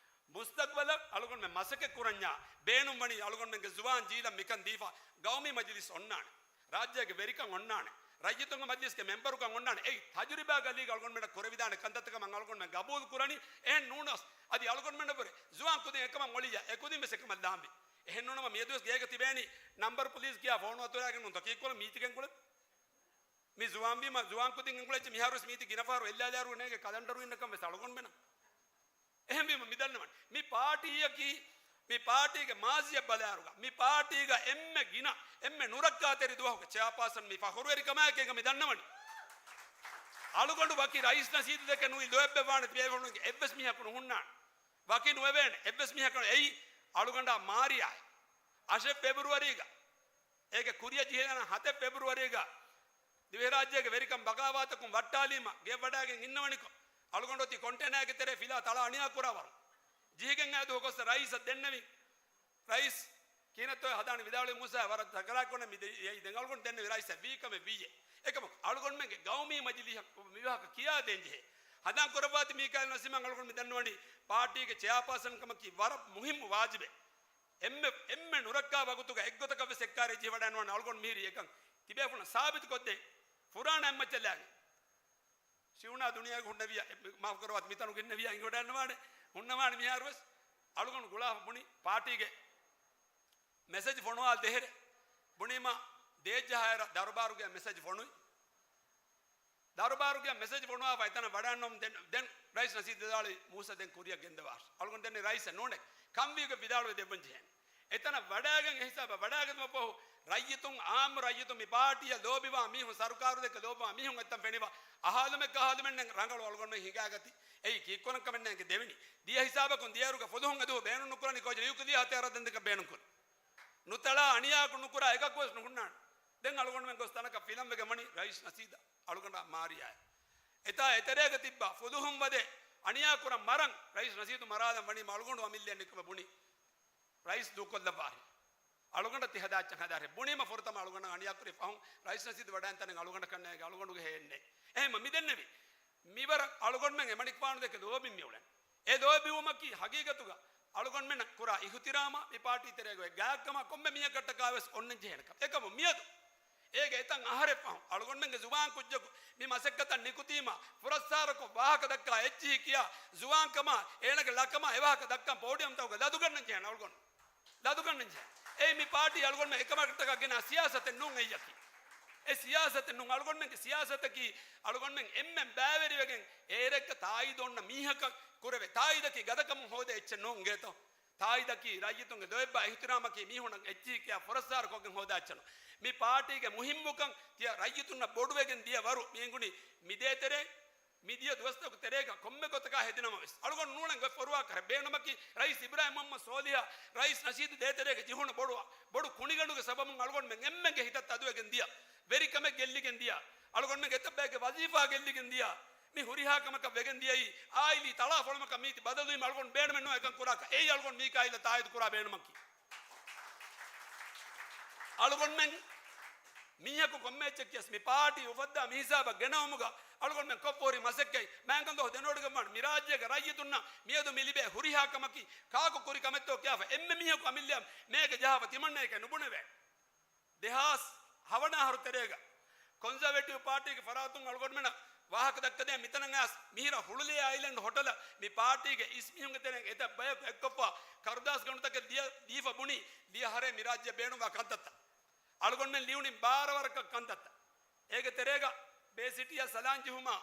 މުސްތަގްބަލަށް އަޅުގަނޑުމެން މަސައްކަތް ކުރަންޏާ ބޭނުންވަނީ އަޅުގަނޑުމެންގެ ޒުވާން ޖީލަށް މިކަން ދީފަ ގައުމީ މަޖިލިސް އޮންނާނެ. ރާއްޖޭގެ ވެރިކަން އޮންނާނެ. ރައްޔިތުންގެ މަޖިލިސްގެ މެންބަރުކަން އޮންނާނެ. އެއީ ތަޖުރިބާ ގަލީގަ އަޅުގަނޑުމެންނަށް ކުރެވިދާނެ ކަންތައްތަކަށް މަން އަޅުގަނޑުމެން ގަބޫލު ކުރަނީ. އެހެން ނޫނަސް އަދި އަޅުގަނޑުމެންނަށްވުރެ ޒުވާން ކުދިން އެކަމަށް އޮޅިއްޔާ އެ ކުދިން ވެސް އެކަމަށް ލާންވީ. އެހެން ނޫނަމަ މިއަދުވެސް ގޭގަ ތިބޭނީ ނަމްބަރު ޕުލީސް ކިޔާ ފޯނު އަތުރާގެން ނޫންތޯ ކީއްކޮޅަށް މީތި ގެންގުޅެން. މި ޒުވާންވީމަ ޒުވާން ކުދިން ގެންގުޅެއްޗި މިހާރުވެސް މީތި ގިނަ ފަހަރު އެއްލާލާރު ނޭގެ ކަލަންޑަރު އިންނަކަން ވެސް އަޅުގަނޑުމެނަށް. އެހެންވީމަ މިދަންނަވަން. މި ޕާޓީއަކީ، މި ޕާޓީގެ މާޒީއަށް ބަލާއިރުގަ، މި ޕާޓީގަ އެންމެ ގިނަ، އެންމެ ނުރައްކާތެރި ދުވަހުގެ ޗެއާޕާސަން މި ފަޚުރުވެރިކަމާއެކީގަ މި ދަންނަވަނީ. އަޅުގަނޑު ވަކި ރައީސް ނަޝީދު ދެކެ ނުވި ލޯތްބެއް ވާނެ ތިބޭފުޅުންގެ އެއްވެސް މީހަކު ނުހުންނާނެ. ވަކި ނުވެވޭނެ. އެއްވެސް މީހަކަށް އެއީ އަޅުގަނޑާ މާރިޔާއެއް. އަށެއް ފެބްރުއަރީގަ އޭގެ ކުރިއަށް ޖެހިލަން ހަތެއް ފެބްރުއަރީގަ ދިވެހިރާއްޖޭގެ ވެރިކަން ބަޣާވާތަކުން ވައްޓާލީމަ، ގެއަށް ވަޑައިގެން އިންނަވަނިކޮށް، އަޅުގަނޑު އޮތީ ކޮންޓޭނާއެއްގެ ތެރޭ ފިލާ ތަޅާ އަނިޔާ ކުރާވަރު. ޖިހިގެން އައި ދުވަހު ގޮސް ރައީސަށް ދެންނެވި. ރައީސް ކިހިނެއްތޯ ހަދާނީ ވިދާޅުވި މޫސާ ވަރަށް ތަކަރާރު ކޮށް މި ދެ-، އެ ދެން އަޅުގަނޑު ދެންނެވި ރައީސަށް ވީ ކަމެއް ވީއޭ. އެކަމަކު އަޅުގަނޑުމެންގެ ގައުމީ މަޖިލީހަށް މިވާހަކަ ކިޔާދޭން ޖެހޭ. ހަނދާން ކުރައްވާތި މީކާއިލް ނަސީމަށް އަޅުގަނޑު މި ދަންނަވަނީ ޕާޓީގެ ޗެއާޕާސަން ކަމަކީ ވަރަށް މުހިއްމު ވާޖިބެއް. އެންމެ، އެންމެ ނުރައްކާ ވަގުތުގަ އެއްގޮތަކަށް ވެސް އެއްކާރި ޖެހިވަޑައިނުވާނެ އަޅުގަނޑު މިހިރީ އެކަން. ތިބޭފުޅުން ސާބިތުކޮށްދޭން. ފުރާނަ އެއްމައްޗަށް ލާގެން. ޝިއުނާ ދުނިޔޭގަ ހުންނެވިޔާ، އެ، މާފު ކުރައްވާތި މިތަނުގަ އިންނެވިޔާ އިނގިވަޑައިނުވާނެ. ހުންނަވާނެ މިހާރުވެސް. އަޅުގަނޑު ގުޅާފަ ބުނި ޕާޓީގެ މެސެޖް ފޮނުވާލަ ދޭހެރެ. ބުނީމަ ދޭއްޖަހާއިރަށް ދަރުބާރުގެ މެސެޖް ފޮނުވި. ދަރުބާރުގެ މެސެޖް ފޮނުވާފަ އެތަނަށް ވަޑައިންނަވަމުން ދެން ރައީސް ނަޝީދު ވިދާޅުވި މޫސަ ދެން ކުރިއަށް ގެންދަވާށި. އަޅުގަނޑު ދެންނެވި ރައީސަށް ނޫނޭ. ކަންވީގެ ވިދާޅުވެ ދެއްވަން ޖެހޭނެ. އެތަނަށް ވަޑައިގެން އެހިސާބަށް ވަޑައިގަތުމަށްފަހު ރައްޔިތުން އާއްމު ރައްޔިތުން މި ޕާޓީއަށް ލޯބިވާ މީހުން، ސަރުކާރު ދެކެ ލޯބިވާ މީހުން އެތަން ފެނިވާ އަހާލުމެއް ކަހާލުމެއް ނެތް ރަނގަޅު އަޅުގަނޑުމެން ހިނގާގަތީ. އެއީ ކީއްކުރަން ކަމެއް ނޭނގެ ދެވެނީ. ދިޔަ ހިސާބަކުން ދިޔައިރުގަ ފުލުހުން އެދުވަހު ބޭނުން ނުކުރަނީ ކޯޗް ނިއުކްލިއާ ހަތިޔާރަށް ދަންދެކަށް ބޭނުން ކުރި. ނުތަޅާ އަނިޔާއަކު ނުކުރާ އެކަކުވެސް ނުހުންނާނެ. ދެން އަޅުގަނޑުމެން ގޮސް ތަނަކަށް ފިލަން ވެގެން ވަނީ ރައީސް ނަސީދާ. އަޅުގަނޑާ މާރިޔާއެއް. އެތާ އެތެރޭގަ ތިއްބާ ފުލުހުން ވަދެ އަނިޔާ ކުރަން މަރަން ރައީސް ނަސީދު މަރާލަން ވަނީމަ އަޅުގަނޑު އަމިއްލައަށް ނިކުމެ ބުނި. ރައީސް ދޫކޮށްލައްވާށި. އަޅުގަނޑަށް ތި ހަދާ އެއްޗެއް ހަދާށި. ބުނީމަ ފުރަތަމަ އަޅުގަނޑަށް އަނިޔާ ކުރި ފަހުން ރައީސް ނަސީދު ވަޑައިން ތަނެއް އަޅުގަނޑަކަށް ނޭނގެ އަޅުގަނޑުގެ ހެޔެއް ނެތް. އެހެންމަ މި ދެންނެވި. މިވަރަށް އަޅުގަނޑުމެން އެމަނިކުފާނު ދެކެ ލޯބިން މިއުޅެން. އެ ލޯބިވުމަކީ ހަގީގަތުގަ އަޅުގަނޑުމެންނަށް ކުރާ އިހުތިރާމާ މި ޕާޓީ ތެރޭގަ ގާތްކަމާ ކޮންމެ މީހަކަށްޓަކާ ވެސް އޮންނަން ޖެހޭނެ ކަމެއް. އެކަމު މިއަދު އޭގެ އެތައް އަހަރެއް ފަހުން އަޅުގަނޑުމެންގެ ޒުވާން ކުއްޖަކު މި މަސައްކަތަށް ނިކުތީމާ ފުރައްސާރަކޮށް ވާހަކަ ދައްކާ އެއްޗިހި ކިޔާ ޒުވާންކަމާ އޭނަގެ ޅަކަމާ އެވާހަކަ ދައްކަން ޕޯޑިއަމްތަކުގަ ލަދުގަންނަން ޖެހޭނެ އަޅުގަނޑު. ލަދުގަންނަން ޖެހޭ. އެއީ މި ޕާޓީ އަޅުގަނޑުމެން އެކަމަކަށްޓަކާ ގެނާ ސިޔާސަތެއް ނޫން އެއްޔަކީ. އެ ސިޔާސަތެއް ނޫން. އަޅުގަނޑުމެންގެ ސިޔާސަތަކީ އަޅުގަނޑުމެން އެންމެން ބައިވެރިވެގެން އޭރެއްގަ ތާއީދު އޮންނަ މީހަކަށް ކުރެވޭ. ތާއީދަކީ ގަދަކަމުން ހޯދޭ އެއްޗެއް ނޫން އިނގޭތޯ. ތާއީދަކީ ރައްޔިތުންގެ ލޯތްބާ އިހުތިރާމަކީ މީހުންނަށް އެއްޗިހި ކިޔާ ފުރައްސާރަކޮށްގެން ހޯދާ އެއްޗެއް ނޫން. މި ޕާޓީގެ މުހިއްމުކަން ތިޔަ ރައްޔިތުންނަށް ބޮޑުވެގެން ދިޔަ ވަރު މި އެނގުނީ މިދޭތެރޭ މިދިޔަ ދުވަސްތަކުގެ ތެރޭގަ ކޮންމެ ގޮތަކާ ހެދިނަމަވެސް، އަޅުގަނޑު ނޫޅެން ގޮތް ފޮރުވާކަށް ބޭނުމަކީ، ރައީސް އިބްރާހިމް މުހައްމަދު ސޯލިހާ، ރައީސް ނަޝީދު ދޭތެރޭގަ ޖެހުނު ބޮޑު، ބޮޑު ކުނިގަނޑުގެ ސަބަބުން އަޅުގަނޑުމެން އެންމެންގެ ހިތަށް ތަދުވެގެން ދިޔަ ވެރިކަމެއް ގެއްލިގެން ދިޔަ، އަޅުގަނޑުމެންގެ އެތައް ބައެއްގެ ވަޒީފާ ގެއްލިގެން ދިޔަ، މި ހުރިހާ ކަމަކަށް ވެގެން ދިޔައީ، އާއިލީ ތަޅާ ފޮޅުމަކަށް މީތި ބަދަލުވީމަ އަޅުގަނޑު ބޭނުމެއް ނޫން އެކަން ކުރާކަށް. އެއީ އަޅުގަނޑު މީކާއިލަށް ތާއީދު ކުރާ ބޭނުމަކީ. އަޅުގަނޑުމެން މީހަކު ކޮންމެ އެއްޗެއް ކިޔަސް މި ޕާޓީ އުފައްދާ މިހިސާބަށް ގެނައުމުގަ އަޅުގަނޑުމެން ކޮށްފަހުރި މަސައްކަތް މާތްކަން ދުވަހު ދެނެވޮޑިގަންވާނެ. މި ރާއްޖޭގަ ރައްޔިތުންނަށް މިއަދު މި ލިބޭ ހުރިހާ ކަމަކީ ކާކު ކުރި ކަމެއްތޯ ކިޔާފަ އެންމެ މީހަކު އަމިއްލައަށް މޭގެ ޖަހާފަ ތިމަންނައެކޭ ނުބުނެވޭނެ. ދެހާސް ހަވަނަ އަހަރު ތެރޭގަ ކޮންޒަވޭޓިވް ޕާޓީގެ ފަރާތުން އަޅުގަނޑުމެންނަށް ވާހަކަ ދައްކަދޭ މިތަނަށް އައިސް މިހިރަ ހުޅުލޭ އައިލެންޑް ހޮޓަލަށް މި ޕާޓީގެ އިސް މީހުންގެ ތެރެއިން އެތައް ބަޔަކު އެއްކޮށްފަ ކަރުދާސް ގަނޑުތަކެއް ލިޔަ، ލީފަ ބުނީ، ލިޔަ ހަރޭ މި ރާއްޖެ ބޭނުންވާ ކަންތައްތައް. އަޅުގަނޑުމެން ލިޔުނީ ބާރަ ވަރަކަށް ކަންތައްތައް. އޭގެ ތެރޭގަ ބޭސިޓީއަށް ސަލާން ޖެހުމާ،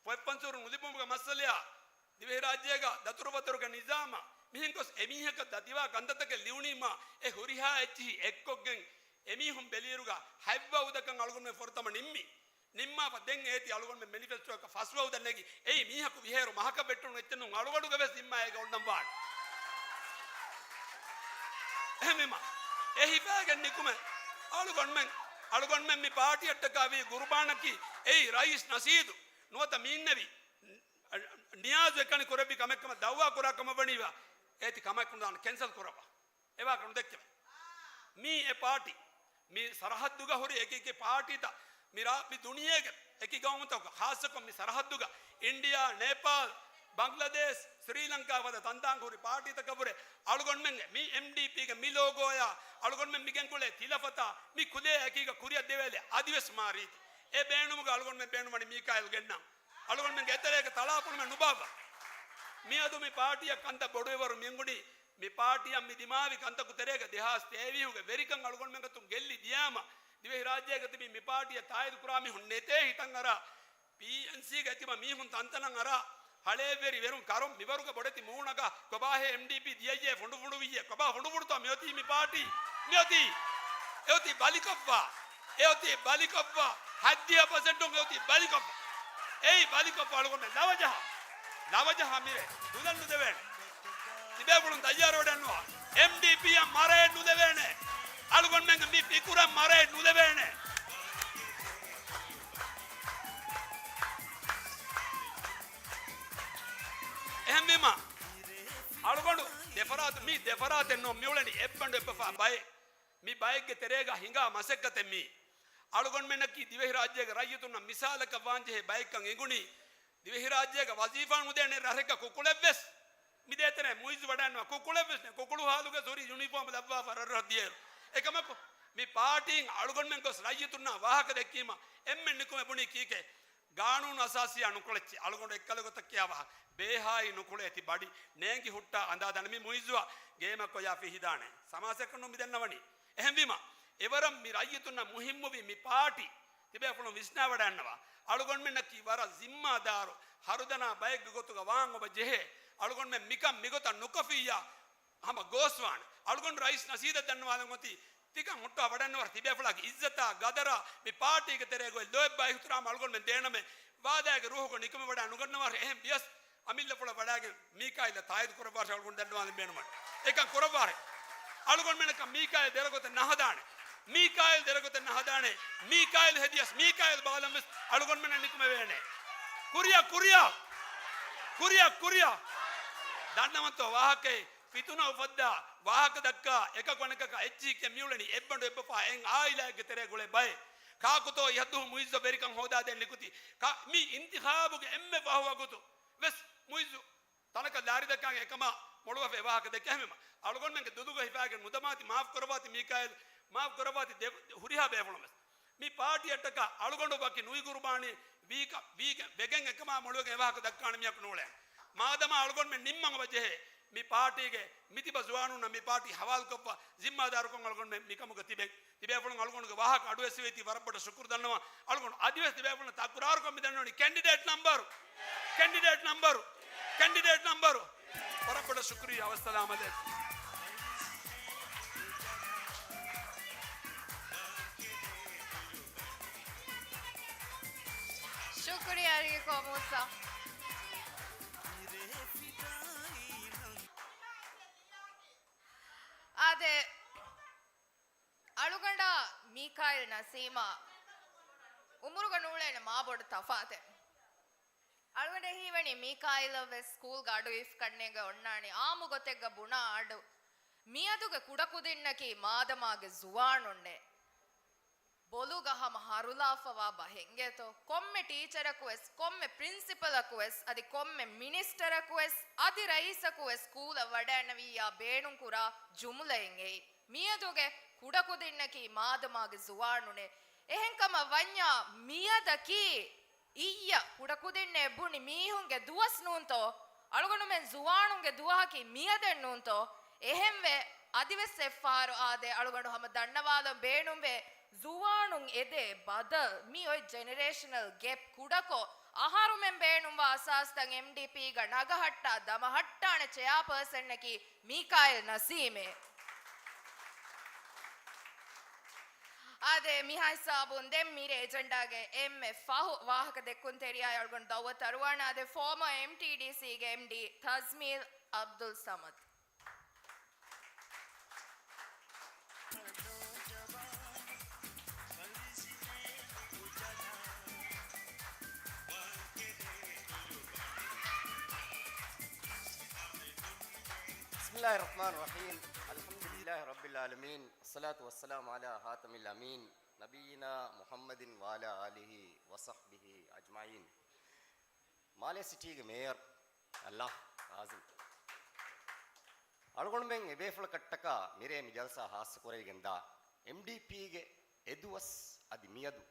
ފޮތް ފަންސުރު ނުލިބުމުގެ މައްސަލަޔާ، ދިވެހިރާއްޖޭގަ ދަތުރުފަތުރުގެ ނިޒާމާ، މިހެން ގޮސް އެމީހަކަށް ދަތިވާ ކަންތައްތަކެއް ލިޔުނީމާ، އެ ހުރިހާ އެއްޗިހި އެއްކޮށްގެން އެމީހުން ބެލިއިރުގަ ހަތްވަ އުދަކަށް އަޅުގަނޑުމެން ފުރަތަމަ ނިންމި. ނިންމާފަ ދެން އޭތި އަޅުގަނޑުމެން މެނިފެސްޓޯއަކަށް ފަސްވަ އުދަން ނެގި، އެއީ މީހަކު ވިހޭރު މަހަކަށް ވެއްޓުނު އެއްޗެއް ނޫން، އަޅުގަނޑުގެ ވެސް ޒިންމާ އޭގަ އޮންނަން ވާނެ. އެހެންވީމަ، އެ ހިފައިގެން ނިކުމެ، އަޅުގަނޑުމެން، އަޅުގަނޑުމެން މި ޕާޓީއަށްޓަކާ ވީ ގުރުބާނަކީ، އެއީ ރައީސް ނަޝީދު ނުވަތަ މީންނެވި ނިޔާޒު އެކަނި ކުރެއްވި ކަމެއްކަމަށް ދައުވާ ކުރާ ކަމަށް ވަނީވާ، އޭތި ކަމަކުން ދާން ކެންސަލް ކުރައްވާ. އެވާކަ ނުދެއްކެވެ. މީ އެ ޕާޓީ. މި ސަރަހައްދުގަ ހުރި އެކި އެކި ޕާޓީތައް މި ރާ-، މި ދުނިޔޭގެ އެކި ގައުމުތަކުގަ، ޚާއްޞަކޮށް މި ސަރަހައްދުގަ އިންޑިއާ، ނޭޕާލް، ބަންގްލަދޭޝް، ސްރީލަންކާ ފަދަ ތަންތާނގަ ހުރި ޕާޓީތަކަށްވުރެ އަޅުގަނޑުމެންގެ މި އެމްޑީޕީގެ މި ލޯގޯޔާ، އަޅުގަނޑުމެން މިގެންގުޅޭ ތިލަފަތާ، މި ކުލޭ އެކީގަ ކުރިއަށް ދެވޭލެ އަދިވެސް މާ ރީތި. އެ ބޭނުމުގަ އަޅުގަނޑުމެން ބޭނުންވަނީ މީކާއިލް ގެންނަން. އަޅުގަނޑުމެންގެ އެތެރޭގެ ތަޅާފުޅުމެއް ނުބާއްވާ. މިއަދު މި ޕާޓީއަށް ކަންތައް ބޮޑުވެވަރު މިއަންގުނީ، މި ޕާޓީއަށް މި ދިމާވި ކަންތަކު ތެރޭގަ ދެހާސް ތޭވީހުގެ ވެރިކަން އަޅުގަނޑުމެންގެ އަތުން ގެއްލި ދިޔާމަ، ދިވެހިރާއްޖޭގަ ތިބި މި ޕާޓީއަށް ތާއީދު ކުރާ މީހުން ނެތޭ ހިތަށް އަރާ، ޕީއެންސީގަ ތިބަ މީހުން ތަންތަނަށް އަރާ، ހަޅޭއްވެރި ވެރުން ކަރުން މިވަރުގެ ބޮޑެތި މޫނަގަ ކޮބާހޭ އެމްޑީޕީ ދިޔައްޔޭ ފުނޑުފުނޑުވިއްޔޭ ކޮބާ ފުނޑުފުނޑުތޯ މިއޮތީ މި ޕާޓީ؟ މިއޮތީ، އެއޮތީ ބަލިކޮށްފަ. އެއޮތީ ބަލިކޮށްފަ. ހަތްދިހަ ޕަސެންޓުން އެއޮތީ ބަލިކޮށްފަ. އެއީ ބަލިކޮށްފަ އަޅުގަނޑުމެން ލަވަޖަހާ. ލަވަޖަހާ މިރޭ ނުލަން ނުދެވޭނެ. ތިބޭފުޅުން ތައްޔާރުވެޑަންނުވާ. އެމްޑީޕީއަށް މަރައެއް ނުލެވޭނެ. އަޅުގަނޑުމެންގެ މި ފިކުރަށް މަރައެއް ނުލެވޭނެ. އެހެންވީމަ، އަޅުގަނޑު ދެފަރާތު، މީ ދެފަރާތެއް ނޫން، މިއުޅެނީ އެއްބަނޑު އެއްބަފާ ބައެއް. މި ބައެއްގެ ތެރޭގަ ހިނގާ މަސައްކަތެއް މީ. އަޅުގަނޑުމެންނަކީ ދިވެހިރާއްޖޭގެ ރައްޔިތުންނަށް މިސާލަކަށް ވާންޖެހޭ ބައެއްކަން އެނގުނީ. ދިވެހިރާއްޖޭގަ ވަޒީފާ ނުދޭނެ ރަށެއްގަ ކުކުޅެއްވެސް، މިދޭތެރޭ މުއިއްޒު ވަޑައިންނަވާ ކުކުޅެއްވެސް ނެތް، ކުކުޅު ހާލުގެ ސޮރީ ޔުނީފޯމް ލައްވާފަ ރަށްރަށް ދިޔައިރު. އެކަމަކު، މި ޕާޓީން އަޅުގަނޑުމެން ގޮސް ރައްޔިތުންނާ ވާހަކަ ދެއްކީމަ، އެންމެން ނިކުމެ ބުނީ ކީކޭ؟ ގާނޫނު އަސާސީއާ ނުކުޅެއްޗި، އަޅުގަނޑު އެއްކަލަ ގޮތަށް ކިޔާ ވާހަކަ. ބޭހާއި ނުކުޅޭ ތި ބަޑި ނޭނގި ހުއްޓާ އަނދާ ދަނޑި މި މުއިއްޒުއާ ގޭމަށް ކޮޔާ ފިހިދާނެ. ސަމާސެއްކަން ނޫން މި ދެންނަވަނީ. އެހެންވީމަ، އެވަރަށް މި ރައްޔިތުންނަށް މުހިއްމުވި މި ޕާޓީ، ތިބޭފުޅުން ވިސްނާވަޑައިންނަވާ. އަޅުގަނޑުމެންނަކީ ވަރަށް ޒިންމާދާރު، ހަރުދަނާ ބައެއްގެ ގޮތުގަ ވާން އޮބަ ޖެހޭ. އަޅުގަނޑުމެން މިކަން މިގޮތަށް ނުކޮށްފިއްޔާ، ހަމަ ގޯސްވާނެ. އަޅުގަނޑު ރައީސް ނަޝީދަށް ދަންނަވާލަން އޮތީ، ތިކަން ހުއްޓާ ވަޑަންނަވަރ ތިބޭފުޅާގެ އިއްޒަތާ، ގަދަރާ، މި ޕާޓީގެ ތެރޭގައި ލޯތްބާ އިހުތިރާމް އަޅުގަނޑުމެން ދޭނަމޭ. ވާދާގެ ރޫހުގަ ނިކުމެވަޑައި ނުގަންނަވާށޭ. އެހެން ވިޔަސް، އަމިއްލަފުޅަށް ވަޑައިގެން މީކާއިލަށް ތާއީދު ކުރައްވާށޭ އަޅުގަނޑު ދަންނަވާލަން ބޭނުމަށް. އެކަން ކުރައްވާށޭ. އަޅުގަނޑުމެންނަކަށް މީކާއިލް ދެރަގޮތެއް ނަހަދާނެ. މީކާއިލް ދެރަގޮތެއް ނަހަދާނެ. މީކާއިލް ހެދިޔަސް، މީކާއިލް ބަލަން ވެސް އަޅުގަނޑުމެންނަށް ނިކުމެވޭނެ. ކުރިއަށް، ކުރިއަށް. ކުރިއަށް، ކުރިއަށް. ދަންނަވަންތޯ ވާހަކައެއް؟ ފިތުނަ އުފައްދާ، ވާހަކަ ދައްކާ، އެކަކު އަނެކަކާ އެއްޗިހިކެ މިއުޅެނީ އެއްބަނޑު އެއްބަފާ އެއް އާއިލާއެއްގެ ތެރޭ ގުޅޭ ބައެއް. ކާކުތޯ އިހަށްދުވަހު މުއިއްޒަށް ވެރިކަން ހޯދާދޭން ނިކުތީ؟ ކާ-، މި އިންތިޚާބުގެ އެންމެ ފަހު ވަގުތު ވެސް މުއިއްޒު ތަނަކަށް ލާރިދައްކާގެން އެކަމާ މޮޅުވެފަ އެ ވާހަކަ ދެއްކޭ. އެހެންވީމަ، އަޅުގަނޑުމެންގެ ދުލުގަ ހިފާގެން ނުދަމާތި މާފް ކުރައްވާތި މީކާއިލް، މާފް ކުރައްވާތި ދެ-، ހުރިހާ ބޭފުޅުން ވެސް. މި ޕާޓީއަށްޓަކާ އަޅުގަނޑު ވަކި ނުއި ގުރުބާނީ ވީކަ-، ވީގެ-، ވެގެން އެކަމާ މޮޅުވެގެން އެވާހަކަ ދައްކާނެ މީހަކު ނޫޅޭ. މާދަމާ އަޅުގަނޑުމެން ނިންމަން އޮބަ ޖެހޭ، މި ޕާޓީގެ މިތިބަ ޒުވާނުންނަށް މި ޕާޓީ ހަވާލުކޮށްފަ ޒިންމާދާރުކަން އަޅުގަނޑުމެން މިކަމުގަ ތިބެން. ތިބޭފުޅުން އަޅުގަނޑުގެ ވާހަކަ އަޑުއެއްސެވޭތީ ވަރަށް ބޮޑަށް ޝުކުރު ދަންނަވަން. އަޅުގަނޑު އަދިވެސް ތިބޭފުޅުން ތަކުރާރުކޮށް މިދަންނަވަނީ ކެންޑިޑޭޓް ނަމްބަރު، ކެންޑިޑޭޓް ނަމްބަރު، ކެންޑިޑޭޓް ނަމްބަރު. ވަރަށް ބޮޑަށް ޝުކުރިއްޔާ. ވައްސަލާމް އަލައިކުމް. ޝުކުރިއްޔާ ރީކޯ މޫސާ. އާދެ، އަޅުގަނޑާ މީކާއިލް ނަސީމާ އުމުރުގަ ނޫޅޭނެ މާ ބޮޑު ތަފާތެއް. އަޅުގަނޑަށް ހީވަނީ މީކާއިލަށް ވެސް ސްކޫލްގަ އަޑު އިފްކަންނޭގެ އޮންނާނީ އާއްމު ގޮތެއްގަ ބުނާ އަޑު. މިއަދުގެ ކުޑަކުދިންނަކީ މާދަމާގެ ޒުވާނުންނޭ. ބޮލުގަ ހަމަ ހަރުލާފަވާ ބަހެއް އިނގޭތޯ. ކޮންމެ ޓީޗަރަކު ވެސް، ކޮންމެ ޕްރިންސިޕަލަކު ވެސް، އަދި ކޮންމެ މިނިސްޓަރަކު ވެސް، އަދި ރައީސަކު ވެސް ސްކޫލަށް ވަޑައިންނެވިއްޔާ ބޭނުންކުރާ ޖުމުލައެއް އެއީ. މިއަދުގެ ކުޑަކުދިންނަކީ މާދަމާގެ ޒުވާނުންނޭ. އެހެންކަމަށް ވަންޏާ މިއަދަކީ އިއްޔަ ކުޑަކުދިންނޭ ބުނި މީހުންގެ ދުވަސް ނޫންތޯ؟ އަޅުގަނޑުމެން ޒުވާނުންގެ ދުވަހަކީ މިއަދެއް ނޫންތޯ؟ އެހެންވެ، އަދިވެސް އެއްފަހަރު އާދޭ، އަޅުގަނޑު ހަމަ ދަންނަވާލަން ބޭނުންވޭ، ޒުވާނުން އެދޭ ބަދަލު، މި އޮތް ޖެނެރޭޝަނަލް ގެޕް ކުޑަކޮށް، އަހަރުމެން ބޭނުންވާ އަސާސްތައް އެމްޑީޕީގަ ނަގަހައްޓާ ދަމަހައްޓާނެ ޗެއާޕާސަންއަކީ މީކާއިލް ނަސީމޭ. އާދެ، މިހާ ހިސާބުން ދެން މިރޭ އެޖެންޑާގެ އެންމެ ފަހު ވާހަކަ ދެއްކުންތެރިޔާ އަޅުގަނޑު ދައުވަތު އަރުވާނެ އާދެ، ފޯމަ އެމްޓީޑީސީގެ އެމްޑީ ތަޒްމީލް އަބްދުލް ސަމަދު. بسم الله الرحمن الرحيم. الحمد لله رب العالمين. والصلاة والسلام على خاتم الأمين نبينا محمد وعلى آله وصحبه أجمعين. މާލޭ ސިޓީގެ މޭޔަރު އަލްލާ އާޒިމް. އަޅުގަނޑުމެން އެބޭފުޅަކަށްޓަކާ މިރޭ މި ޖަލްސާ ހާއްސަ ކުރެވިގެންދާ އެމްޑީޕީގެ އެދުވަސް އަދި މިއަދު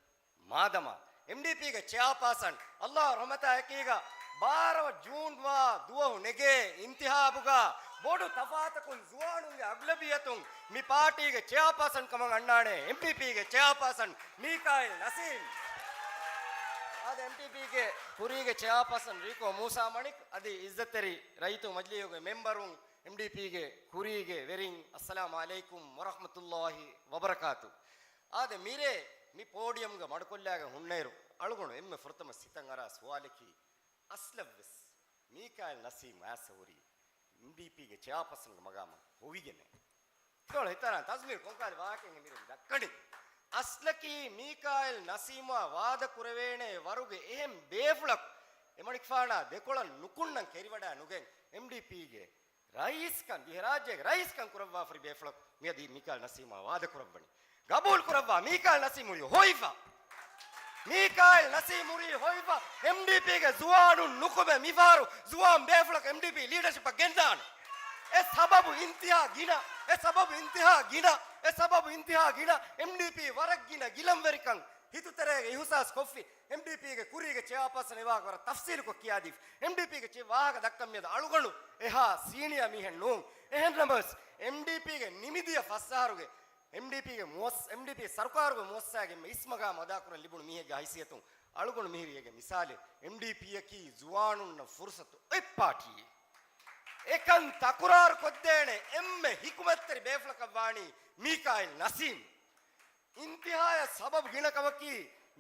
މާދަމާ އެމްޑީޕީގެ ޗެއާޕާސަން އަލްލާ ރަޙްމަތާ އެކީގަ ބާރަ ޖޫން ވާ ދުވަހު ނެގޭ އިންތިހާބުގަ ބޮޑު ތަފާތަކުން ޒުވާނުންގެ އަޣްލަބިއްޔަތުން މި ޕާޓީގެ ޗެއާޕާސަން ކަމަށް އަންނާނެ އެމްޑީޕީގެ ޗެއާޕާސަން މީކާއިލް ނަސީމް. އާދެ، އެމްޑީޕީގެ ކުރީގެ ޗެއާޕާސަން ރީކޯ މޫސާ މަނިކް އަދި އިއްޒަތްތެރި ރައްޔިތު މަޖިލީހުގެ މެމްބަރުން، އެމްޑީޕީގެ ކުރީގެ ވެރިން، އައްސަލާމު ޢަލައިކުމް ވަރަޙްމަތުﷲ ވަބަރަކާތު. އާދެ، މިރޭ މި ޕޯޑިއަމްގަ މަޑުކޮށްލާގެން ހުންނައިރު، އަޅުގަނޑު އެންމެ ފުރަތަމަ ސިތަށް އަރާ ސުވާލަކީ، އަސްލަށްވެސް މީކާއިލް ނަސީމް އައިސް ހުރީ އެމްޑީޕީގެ ޗެއާޕާސަންގެ މަގާމަށް ހޮވިގެން. ތިކޮޅު ހިތަރާން ތަޒްމީރު ކޮންކަހަލަ ވާހަކައެއް މިރޭ ދައްކަނީ. އަސްލަކީ މީކާއިލް ނަސީމާ ވާދަ ކުރެވޭނެ ވަރުގެ އެހެން ބޭފުޅަކު އެމަނިކުފާނާ ދެކޮޅަށް ނުކުންނަން ކެރިވަޑާ ނުގެން އެމްޑީޕީގެ ރައީސްކަން، ދިވެހިރާއްޖޭގެ ރައީސްކަން ކުރައްވާފަރި ބޭފުޅަކު މިއަދީ މީކާއިލް ނަސީމާ ވާދަ ކުރައްވަނީ. ގަބޫލު ކުރައްވާ، މީކާއިލް ނަސީމް ހުރީ ހޮވިފަ. މީކާއިލް ނަސީމް ހުރީ ހޮވިފަ. އެމްޑީޕީގެ ޒުވާނުން ނުކުމެ މިފަހަރު ޒުވާން ބޭފުޅަކު އެމްޑީޕީ ލީޑަޝިޕަށް ގެންދާނެ. އެ ސަބަބު އިންތިހާ ގިނަ، އެ ސަބަބު އިންތިހާ ގިނަ، އެ ސަބަބު އިންތިހާ ގިނަ. އެމްޑީޕީ ވަރަށް ގިނަ ގިލަންވެރިކަން ހިތުތެރޭގަ އިހުސާސް ކޮށްފި. އެމްޑީޕީގެ ކުރީގެ ޗެއާޕާސަން އެ ވާހަކަ ވަރަށް ތަފްސީލުކޮށް ކިޔާދީފި. އެމްޑީޕީގެ ޗެ ވާހަކަ ދައްކަން މިއަދު އަޅުގަނޑު އެހާ ސީނިއާ މީހެއް ނޫން. އެހެންނަމަވެސް، އެމްޑީޕީގެ ނިމިދިޔަ ފަސް އަހަރުގެ އެމްޑީޕީގެ މުއަސް-، އެމްޑީޕީ ސަރުކާރުގެ މުއައްސަސާގެ އެންމެ އިސް މަގާމް އަދާކުރަން ލިބުނު މީހެއްގެ ހައިސިއްޔަތުން އަޅުގަނޑު މިހިރީ އޭގެ މިސާލެއް. އެމްޑީޕީއަކީ ޒުވާނުންނަށް ފުރުސަތު އޮތް ޕާޓީއެއް. އެކަން ތަކުރާރު ކޮށްދޭނެ އެންމެ ހިކުމަތްތެރި ބޭފުޅަކަށް ވާނީ މީކާއިލް ނަސީމް. އިންތިހާޔަށް ސަބަބު ގިނަ ކަމަކީ،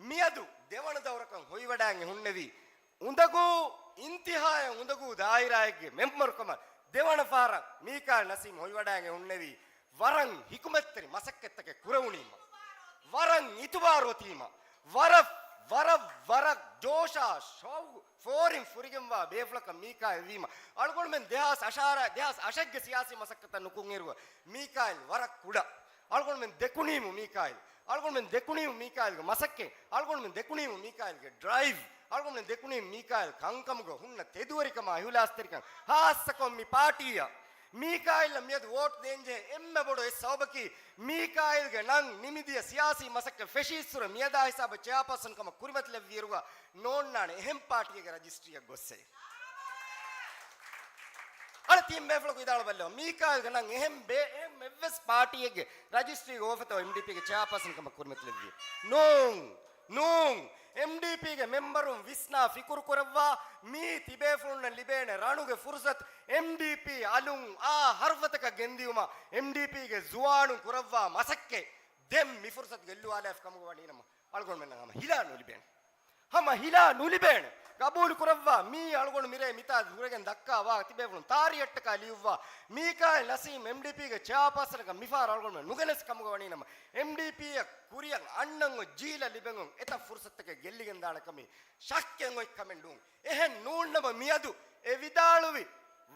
މިއަދު ދެވަނަ ދައުރަކަށް ހޮވިވަޑައިގެން ހުންނެވީ، އުނދަގޫ، އިންތިހާޔަށް އުނދަގޫ ދާއިރާއެއްގެ މެމްބަރުކަމަށް ދެވަނަ ފަހަރަށް މީކާއިލް ނަސީމް ހޮވިވަޑައިގެން ހުންނެވީ، ވަރަށް ހިކުމަތްތެރި މަސައްކަތްތަކެއް ކުރެވުނީމަ، ވަރަށް އިތުބާރު އޮތީމަ، ވަރަށް، ވަރަށް، ވަރަށް ޖޯޝާ ޝައުގު ފޯރިން ފުރިގެންވާ ބޭފުޅަކަށް މީކާއިލް ވީމަ، އަޅުގަނޑުމެން ދެހާސް އަށާރަ، ދެހާސް އަށެއްގެ ސިޔާސީ މަސައްކަތަށް ނުކުންއިރު މީކާއިލް ވަރަށް ކުޑަ. އަޅުގަނޑުމެން ދެކުނީމު މީކާއިލް. އަޅުގަނޑުމެން ދެކުނީމު މީކާއިލްގެ މަސައްކަތް. އަޅުގަނޑުމެން ދެކުނީމު މީކާއިލްގެ ޑްރައިވް. އަޅުގަނޑުމެން ދެކުނީމު މީކާއިލް ކަންކަމުގަ ހުންނަ ތެދުވެރިކަމާ އިހުލާސްތެރިކަން. ހާއްސަކޮށް މި ޕާޓީއަށް މީކާއިލްއަށް މިއަދު ވޯޓް ދޭންޖެހޭ އެންމެ ބޮޑު އެއް ސަބަބަކީ، މީކާއިލްގެ ނަން ނިމިދިޔަ ސިޔާސީ މަސައްކަތް ފެށީއްސުރެ މިއަދާ ހިސާބަށް ޗެއާޕާސަން ކަމަށް ކުރިމަތިލެއްވިއިރުގަ ނޯންނާނެ އެހެން ޕާޓީއެއްގެ ރަޖިސްޓްރީއަށް ގޮއްސެ. އަޅަ ތިން ބޭފުޅަކު ވިދާޅު ބައްލަވާ. މީކާއިލްގެ ނަން އެހެން ބޭ-، އެހެން އެއްވެސް ޕާޓީއެއްގެ ރަޖިސްޓްރީގެ އޮފަތައް އެމްޑީޕީގެ ޗެއާޕާސަން ކަމަށް ކުރިމަތިލެއްވި. ނޫން. ނޫން. އެމްޑީޕީގެ މެމްބަރުން ވިސްނާ ފިކުރު ކުރައްވާ، މީ ތިބޭފުޅުންނަށް ލިބޭނެ ރަނުގެ ފުރުސަތު އެމްޑީޕީ އަލުން އާ ހަރުފަތަކަށް ގެންދިއުމަށް އެމްޑީޕީގެ ޒުވާނުން ކުރައްވާ މަސައްކަތް ދެން މި ފުރުސަތު ގެއްލުވާލާފި ކަމުގަ ވަނީނަމަ، އަޅުގަނޑުމެންނަށް ހަމަ ހިލާ ނުލިބޭނެ. ހަމަ ހިލާ ނުލިބޭނެ. ގަބޫލު ކުރައްވާ، މީ އަޅުގަނޑު މިރޭ މިތާ ހުރެގެން ދައްކާ ވާ ތިބޭފުޅުން ތާރީހަށްޓަކާ ލިޔުއްވާ، މީކާއިލް ނަސީމް އެމްޑީޕީގެ ޗެއާޕާސަނަކަށް މިފަހަރު އަޅުގަނޑުމެން ނުގެނެސް ކަމުގަ ވަނީނަމަ، އެމްޑީޕީއަށް ކުރިއަށް އަންނަން އޮތް ޖީލަށް ލިބެން އޮތް އެތައް ފުރުސަތުތަކެއް ގެއްލިގެންދާނެ ކަމީ ޝައްކެއް އޮތް ކަމެއް ނޫން. އެހެން ނޫންނަމަ މިއަދު އެ ވިދާޅުވި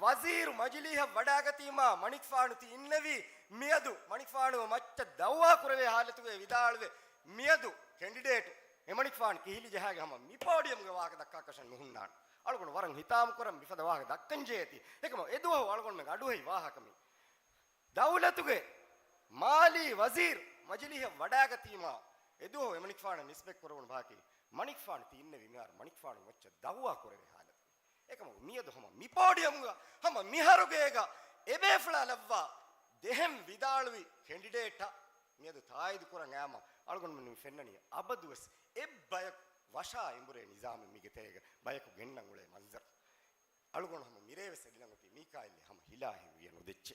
ވަޒީރު މަޖިލީހަށް ވަޑާގަތީމާ މަނިކުފާނު ތި އިންނެވީ، މިއަދު މަނިކުފާނު މައްޗަށް ދައުވާ ކުރެވޭ ހާލަތުގައި ވިދާޅުވެ، މިއަދު ކެންޑިޑޭޓު އެމަނިކުފާނު ކިހިލި ޖަހާގެ ހަމަ މި ޕޯޑިއަމްގެ ވާހަކަ ދައްކާކަށެއް ނުހުންނާނެ. އަޅުގަނޑު ވަރަށް ހިތާމަކުރަން މިފަދަ ވާހަކަ ދައްކަން ޖެހޭތީ. އެކަމަ އެދުވަހު އަޅުގަނޑުމެން އަޑުއެހި ވާހަކަ މީ. ދައުލަތުގެ މާލީ ވަޒީރު މަޖިލީހަށް ވަޑާގަތީމާ އެދުވަހު އެމަނިކުފާނަށް ނިސްބަތް ކުރެވުނު ބަހަކީ މަނިކުފާނު ތި އިންނެވީ މިހާރު މަނިކުފާނު މައްޗަށް ދައުވާ ކުރެވޭ ހާލަތު. އެކަމަކު މިއަދު ހަމަ މި ޕޯޑިއަމުގަ ހަމަ މިހަރުގޭގަ އެބޭފުޅާ ލައްވާ ދެހެން ވިދާޅުވި ކެނޑިޑޭޓަށް މިއަދު ތާއީދު ކުރަން އައިމަ އަޅުގަނޑުމެން މި ފެންނަނީ އަބަދުވެސް އެއްބަޔަކު ވަށާ އެނބުރޭ ނިޒާމެއް މީގެ ތެރޭގަ ބަޔަކު ގެންނަން އުޅޭ މަންޒަރު. އަޅުގަނޑު ހަމަ މިރޭވެސް އެދިލަން އޮތީ މީކާއިލް ހަމަ ހިލާހެން ވިޔަ ނުދެއްޗޭ.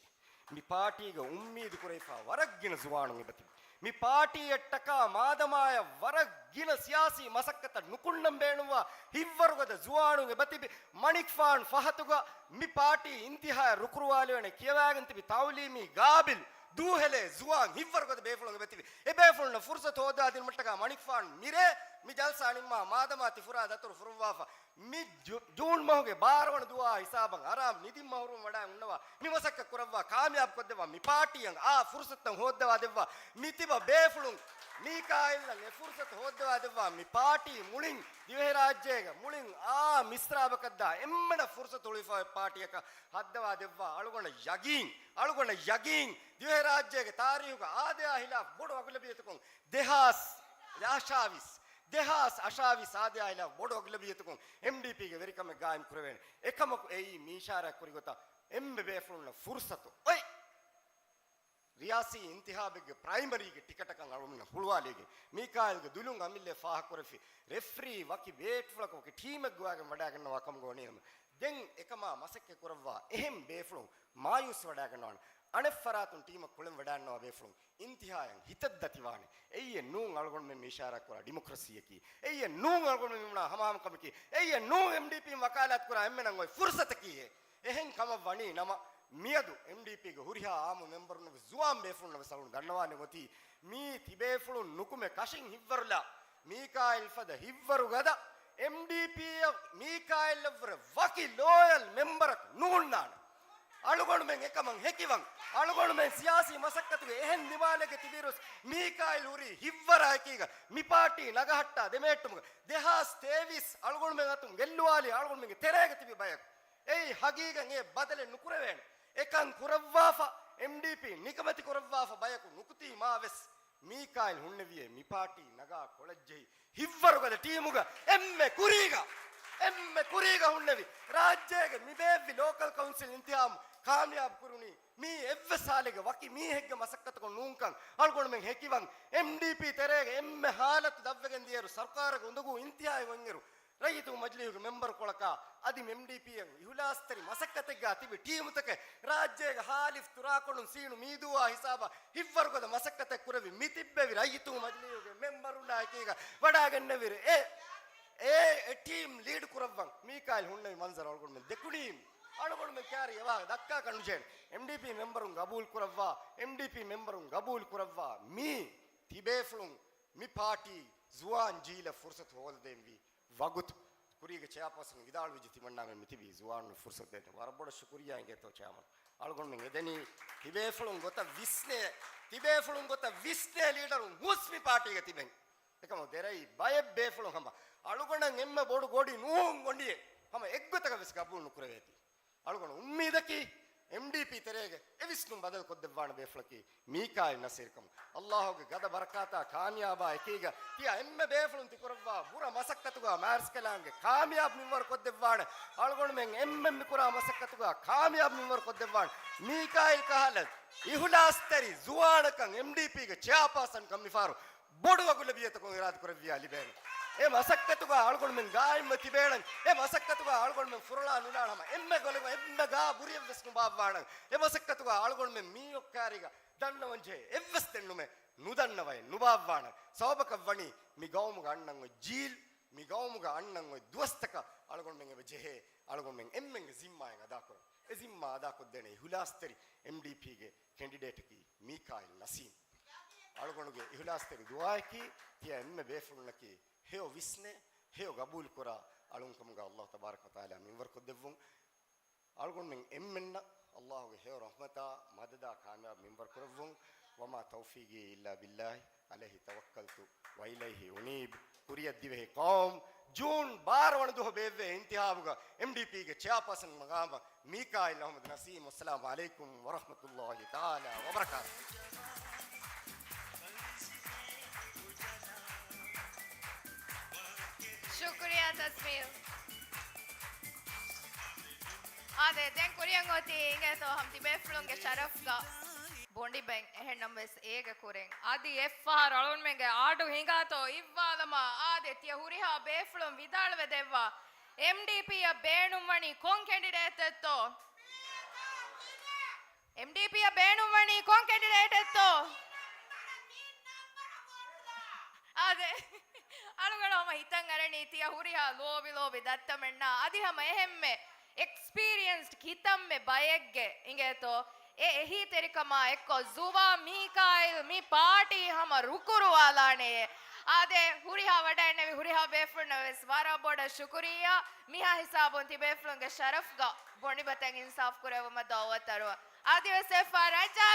މި ޕާޓީގަ އުއްމީދު ކުރެވިފާ ވަރަށް ގިނަ ޒުވާނުން އެބަތިބި. މި ޕާޓީއަށްޓަކާ މާދަމާޔަށް ވަރަށް ގިނަ ސިޔާސީ މަސައްކަތަށް ނުކުންނަން ބޭނުންވާ ހިތްވަރުގަދަ ޒުވާނުން އެބަތިބި. މަނިކުފާނު ފަހަތުގަ މި ޕާޓީ އިންތިހާޔަށް ރުކުރުވާލެވޭނެ ކިޔަވާގެން ތިބި ތައުލީމީ ގާބިލް ދޫހެލޭ ޒުވާން ހިތްވަރުގަދަ ބޭފުޅުން އެބަތިބި. އެ ބޭފުޅުންނަށް ފުރުސަތު ހޯއްދާދިނުމަށްޓަކާ މަނިކުފާނު މިރޭ މި ޖަލްސާ ނިންމާ މާދަމާ ތި ފުރާ ދަތުރު ފުރުއްވާފަ. މި ޖޫ-، ޖޫން މަހުގެ ބާރަ ވަނަ ދުވާ ހިސާބަށް އަރާމް ނިދިން މަހުރޫމް ވަޑާ އުންނަވާ މި މަސައްކަތް ކުރައްވާ ކާމިޔާބު ކޮށްދެއްވާ މި ޕާޓީއަށް އާ ފުރުސަތުތައް ހޯއްދަވާ ދެއްވާ މި ތިބަ ބޭފުޅުން މީކާއިލްއަށް އެ ފުރުސަތު ހޯއްދަވާ ދެއްވާ މި ޕާޓީ މުޅިން ދިވެހިރާއްޖޭގެ މުޅިން އާ މިސްރާބަކަށްދާ އެންމެނަށް ފުރުސަތު ހުޅުވިފައި އޮތް ޕާޓީއަކަށް ހައްދަވާ ދެއްވާ އަޅުގަނޑަށް ޔަގީން، އަޅުގަނޑަށް ޔަގީން ދިވެހިރާއްޖޭގެ ތާރީހުގަ އާދަޔާ ހިލާފް ބޮޑު އަޣުލަބިއްޔަތަކުން ދެހާސް އަށާވީސް، ދެހާސް އަށާވީސް އާދަޔާ ހިލާފް ބޮޑު އަޣުލަބިއްޔަތަކުން އެމްޑީޕީގެ ވެރިކަމެއް ގާއިމް ކުރެވޭނެ. އެކަމަކު އެއީ މި އިޝާރާތް ކުރި ގޮތަށް އެންމެ ބޭފުޅުންނަށް ފުރުސަތު އޮތް. ރިޔާސީ އިންތިހާބެއްގެ ޕްރައިމަރީގެ ޓިކެޓަކަށް އަޅުގަނޑުމެންނަށް ހުޅުވާލީގެން މީކާއިލްގެ ދުލުން އަމިއްލައަށް ފާހަގަކުރެފި ރެފްރީ ވަކި ބޭޓްފުޅަކަށް ވަކި ޓީމެއް ގޮވާގެން ވަޑާގަންނަވާ ކަމުގަ ވަނީ ނަމަ، ދެން އެކަމާ މަސައްކަތް ކުރައްވާ އެހެން ބޭފުޅުން މާޔޫސް ވަޑާގަންނަވާނެ. އަނެއްފަރާތުން ޓީމަށް ކުޅެން ވަޑާންނަވާ ބޭފުޅުން އިންތިހާއަށް ހިތަށް ދަތިވާނެ. އެއީ ނޫން އަޅުގަނޑުމެން މި އިޝާރާތް ކުރާ ޑިމޮކްރަސީއަކީ. އެއީ ނޫން އަޅުގަނޑުމެން މި ބުނާ ހަމަހަމަކަމަކީ. އެއީ ނޫން އެމްޑީޕީން ވަކާލާތު ކުރާ އެންމެނަށް އޮތް ފުރުސަތަކީ. އެހެން ކަމަށް ވަނީ ނަމަ، މިއަދު އެމްޑީޕީގެ ހުރިހާ އާއްމު މެމްބަރުންނަށް ވެސް ޒުވާން ބޭފުޅުންނަށް ވެސް އަޅުން ދަންނަވާނެ އޮތީ، މީ ތިބޭފުޅުން ނުކުމެ ކަށިން ހިތްވަރުލާ، މީކާއިލް ފަދަ ހިތްވަރުގަދަ އެމްޑީޕީއަށް މީކާއިލްއަށްވުރެ ވަކި ލޯޔަލް މެމްބަރަކު ނުހުންނާނެ. އަޅުގަނޑުމެން އެކަމަށް ހެކިވަން. އަޅުގަނޑުމެން ސިޔާސީ މަސައްކަތުގެ އެހެން ދިމާލެއްގަ ތިބިއިރުވެސް މީކާއިލް ހުރީ ހިތްވަރާ އެކީގަ މި ޕާޓީ ނަގަހައްޓާ ދެމެހެއްޓުމުގަ ދެހާސް ތޭވީސް އަޅުގަނޑުމެން އަތުން ގެއްލުވާލީ އަޅުގަނޑުމެންގެ ތެރޭގަ ތިބި ބަޔަކު. އެއީ ހަގީގަތް އެ ބަދަލެއް ނުކުރެވޭނެ. އެކަން ކުރައްވާފަ، އެމްޑީޕީ ނިކަމެތި ކުރައްވާފަ ބަޔަކު ނުކުތީމާ ވެސް، މީކާއިލް ހުންނެވިއޭ މި ޕާޓީ ނަގާ ކޮޅަށްޖެހި ހިތްވަރުގަދަ ޓީމުގަ އެންމެ ކުރީގަ، އެންމެ ކުރީގަ ހުންނެވި ރާއްޖޭގެ މި ބޭއްވި ލޯކަލް ކައުންސިލް އިންތިހާބު ކާމިޔާބު ކުރުނީ މީ އެއްވެސް ހާލެއްގެ ވަކި މީހެއްގެ މަސައްކަތަކުން ނޫންކަން އަޅުގަނޑުމެން ހެކިވަން. އެމްޑީޕީ ތެރޭގެ އެންމެ ހާލަތު ދަށްވެގެން ދިޔައިރު ސަރުކާރަކަށް އުނދަގޫ އިންތިހާއަށް އޮތްއިރު ރައްޔިތުން މަޖިލީހުގެ މެމްބަރުކޮޅަކާ އަދި އެމްޑީޕީއަށް އިހުލާސްތެރި މަސައްކަތެއްގާ ތިބި ޓީމުތަކެއް ރާއްޖޭގެ ހާލިފް ތުރާކޮޅުން ސީނު މީދޫއާ ހިސާބަށް ހިތްވަރުގަދަ މަސައްކަތެއް ކުރެވި މި ތިއްބެވި ރައްޔިތުން މަޖިލީހުގެ މެމްބަރުންނާ އެކީގަ ވަޑާގެންނެވިރެ އެ، އެ، އެ ޓީމް ލީޑް ކުރައްވަން މީކާއިލް ހުންނެވި މަންޒަރު އަޅުގަނޑުމެން ދެކުނީ. އަޅުގަނޑުމެން ކާރި އެވާހަކަ ދައްކާކަށް ނުޖެހޭނެ. އެމްޑީޕީ މެމްބަރުން ގަބޫލު ކުރައްވާ، އެމްޑީޕީ މެމްބަރުން ގަބޫލު ކުރައްވާ މީ ތިބޭފުޅުން މި ޕާޓީ ޒުވާން ޖީލަށް ފުރުސަތު ހޯދަދޭންވީ ވަގުތު. ކުރީގެ ޗެއާޕާސަން ވިދާޅުވެއްޖެ ތިމަންނާމެން މިތިބީ ޒުވާނުން ފުރުސަތު ދޭން. ވަރަށް ބޮޑަށް ޝުކުރިއްޔާ އިނގޭތޯ ޗެއާމަން. އަޅުގަނޑުމެން އެދެނީ ތިބޭފުޅުން ގޮތަށް ވިސްނޭ، ތިބޭފުޅުން ގޮތަށް ވިސްނޭ ލީޑަރުން ހުސް މި ޕާޓީގަ ތިބެން. އެކަމަކު ދެރައީ ބައެއް ބޭފުޅުން ހަމަ އަޅުގަނޑަށް އެންމެ ބޮޑު ގޮނޑި ނޫން ގޮނޑިއެއް ހަމަ އެއްގޮތަކަށް ވެސް ގަބޫލު ނުކުރެވޭތީ. އަޅުގަނޑު އުއްމީދަކީ އެމްޑީޕީ ތެރޭގެ އެ ވިސްނުން ބަދަލު ކޮށްދެއްވާނެ ބޭފުޅަކީ މީކާއިލް ނަސީރު ކަމުން. އައްލާހުގެ ގަދަ ބަރަކާތާ ކާމިޔާބާ އެކީގަ ތިޔަ އެންމެ ބޭފުޅުން ތި ކުރައްވާ ބުރަ މަސައްކަތުގަ މާރިސްކަލާނގެ ކާމިޔާބު މިންވަރު ކޮށްދެއްވާނެ. އަޅުގަނޑުމެން އެންމެން މި ކުރާ މަސައްކަތުގަ ކާމިޔާބު މިންވަރު ކޮށްދެއްވާނެ. މީކާއިލް ކަހަލަ އިހުލާސްތެރި ޒުވާނަކަށް އެމްޑީޕީގެ ޗެއާޕާސަންކަން މިފަހަރު ބޮޑު އަގުލަބިއްޔަތަކުން އިރާދަކުރެއްވިޔާ ލިބޭނެ. އެ މަސައްކަތުގަ އަޅުގަނޑުމެން ގާއިމްވެ ތިބޭނަން. އެ މަސައްކަތުގަ އަޅުގަނޑުމެން ފުރޮޅާ ނުލާނަމަ އެންމެ ގޮލެއް އެންމެ ގާ ބުރިއެއްވެސް ނުބާއްވާނަން. އެ މަސައްކަތުގަ އަޅުގަނޑުމެން މީ އޮއްކާރީގަ ދަންނަވަންޖެހޭ އެއްވެސް ދެންނުމެއް ނުދަންނަވައެއް ނުބާއްވާނަން. ސަބަބަކަށް ވަނީ މި ގައުމުގަ އަންނަން އޮތް ޖީލް، މި ގައުމުގަ އަންނަން އޮތް ދުވަސްތަކަށް އަޅުގަނޑުމެން އެބަ ޖެހޭ އަޅުގަނޑުމެން އެންމެންގެ ޒިންމާއެއް އަދާކުރަން. އެ ޒިންމާ އަދާކޮށްދޭނެ އިހުލާސްތެރި އެމްޑީޕީގެ ކެންޑިޑޭޓަކީ މީކާއިލް ނަސީމް. އަޅުގަނޑުގެ އިހުލާސްތެރި ދުޢާއަކީ، ތިޔަ އެންމެ ބޭފުޅުންނަކީ ހެޔޮ ވިސްނޭ، ހެޔޮ ގަބޫލުކުރާ އަޅުންކަމުގަ އައްލާހު ތަބާރަކަ ވަތަޢާލާ މިންވަރުކޮށްދެއްވުން. އަޅުގަނޑުމެން އެންމެންނަށް އައްލާހުގެ ހެޔޮ ރަޙްމަތާ، މަދަދާ ކާމިޔާބު މިންވަރު ކުރެއްވުން. وما توفيقي إلا بالله عليه توكلت وإليه أنيب. ކުރިއަށް ދިވެހި ޤައުމު، ޖޫން ބާރަ ވަނަ ދުވަހު ބޭއްވޭ އިންތިހާބުގަ އެމްޑީޕީގެ ޗެއާޕާސަން މަގާމަށް މީކާއިލް އަޙްމަދު ނަސީމް. ވައްސަލާމު ޢަލައިކުމް ވަރަޙްމަތުﷲި ތަޢާލާ ވަބަރަކާތުހު. ޝުކުރިއްޔާ ތަސްމީލް. އާދެ، ދެން ކުރިއަށް އޮތީ އިނގޭތޯ ހަމަ ތިބޭފުޅުންގެ ޝަރަފްގަ ބޮނޑިބައިން. އެހެންނަމަވެސް އޭގެ ކުރިން އަދި އެއްފަހަރު އަޅުންމެންގެ އާޑު ހިނގާތޯ އިއްވާލަމާ، އާދެ، ތިޔަ ހުރިހާ ބޭފުޅުން ވިދާޅުވެ ދެއްވާ، އެމްޑީޕީއަށް ބޭނުންވަނީ ކޮން ކެނޑިޑޭޓެއްތޯ؟ އެމްޑީޕީއަށް ބޭނުންވަނީ ކޮން ކެނޑިޑޭޓެއްތޯ؟ އާދެ، އަޅުގަނޑު ހަމަ ހިތަށް އަރަނީ ތިޔަ ހުރިހާ ލޯބި ލޯބި ދައްތަމެންނާ އަދި ހަމަ އެހެންމެ އެކްސްޕީރިއެންސްޑް ކިތަންމެ ބައެއްގެ އިނގޭތޯ އެ އެހީތެރިކަމާ އެއްކޮށް ޒުވާ މީކާއިލް މި ޕާޓީ ހަމަ ރުކުރުވާލާނެޔޭ. އާދެ، ހުރިހާ ވަޑައިންނެވި ހުރިހާ ބޭފުޅުންނަށް ވެސް ވަރަށް ބޮޑަށް ޝުކުރިއްޔާ. މިހާ ހިސާބުން ތިބޭފުޅުންގެ ޝަރަފްގަ ބޮނޑިބަތައް އިންސާފް ކުރެއްވުމަށް ދައުވަތު އަރުވަ. އަދިވެސް އެއްފަހަރު ރައްޖާލް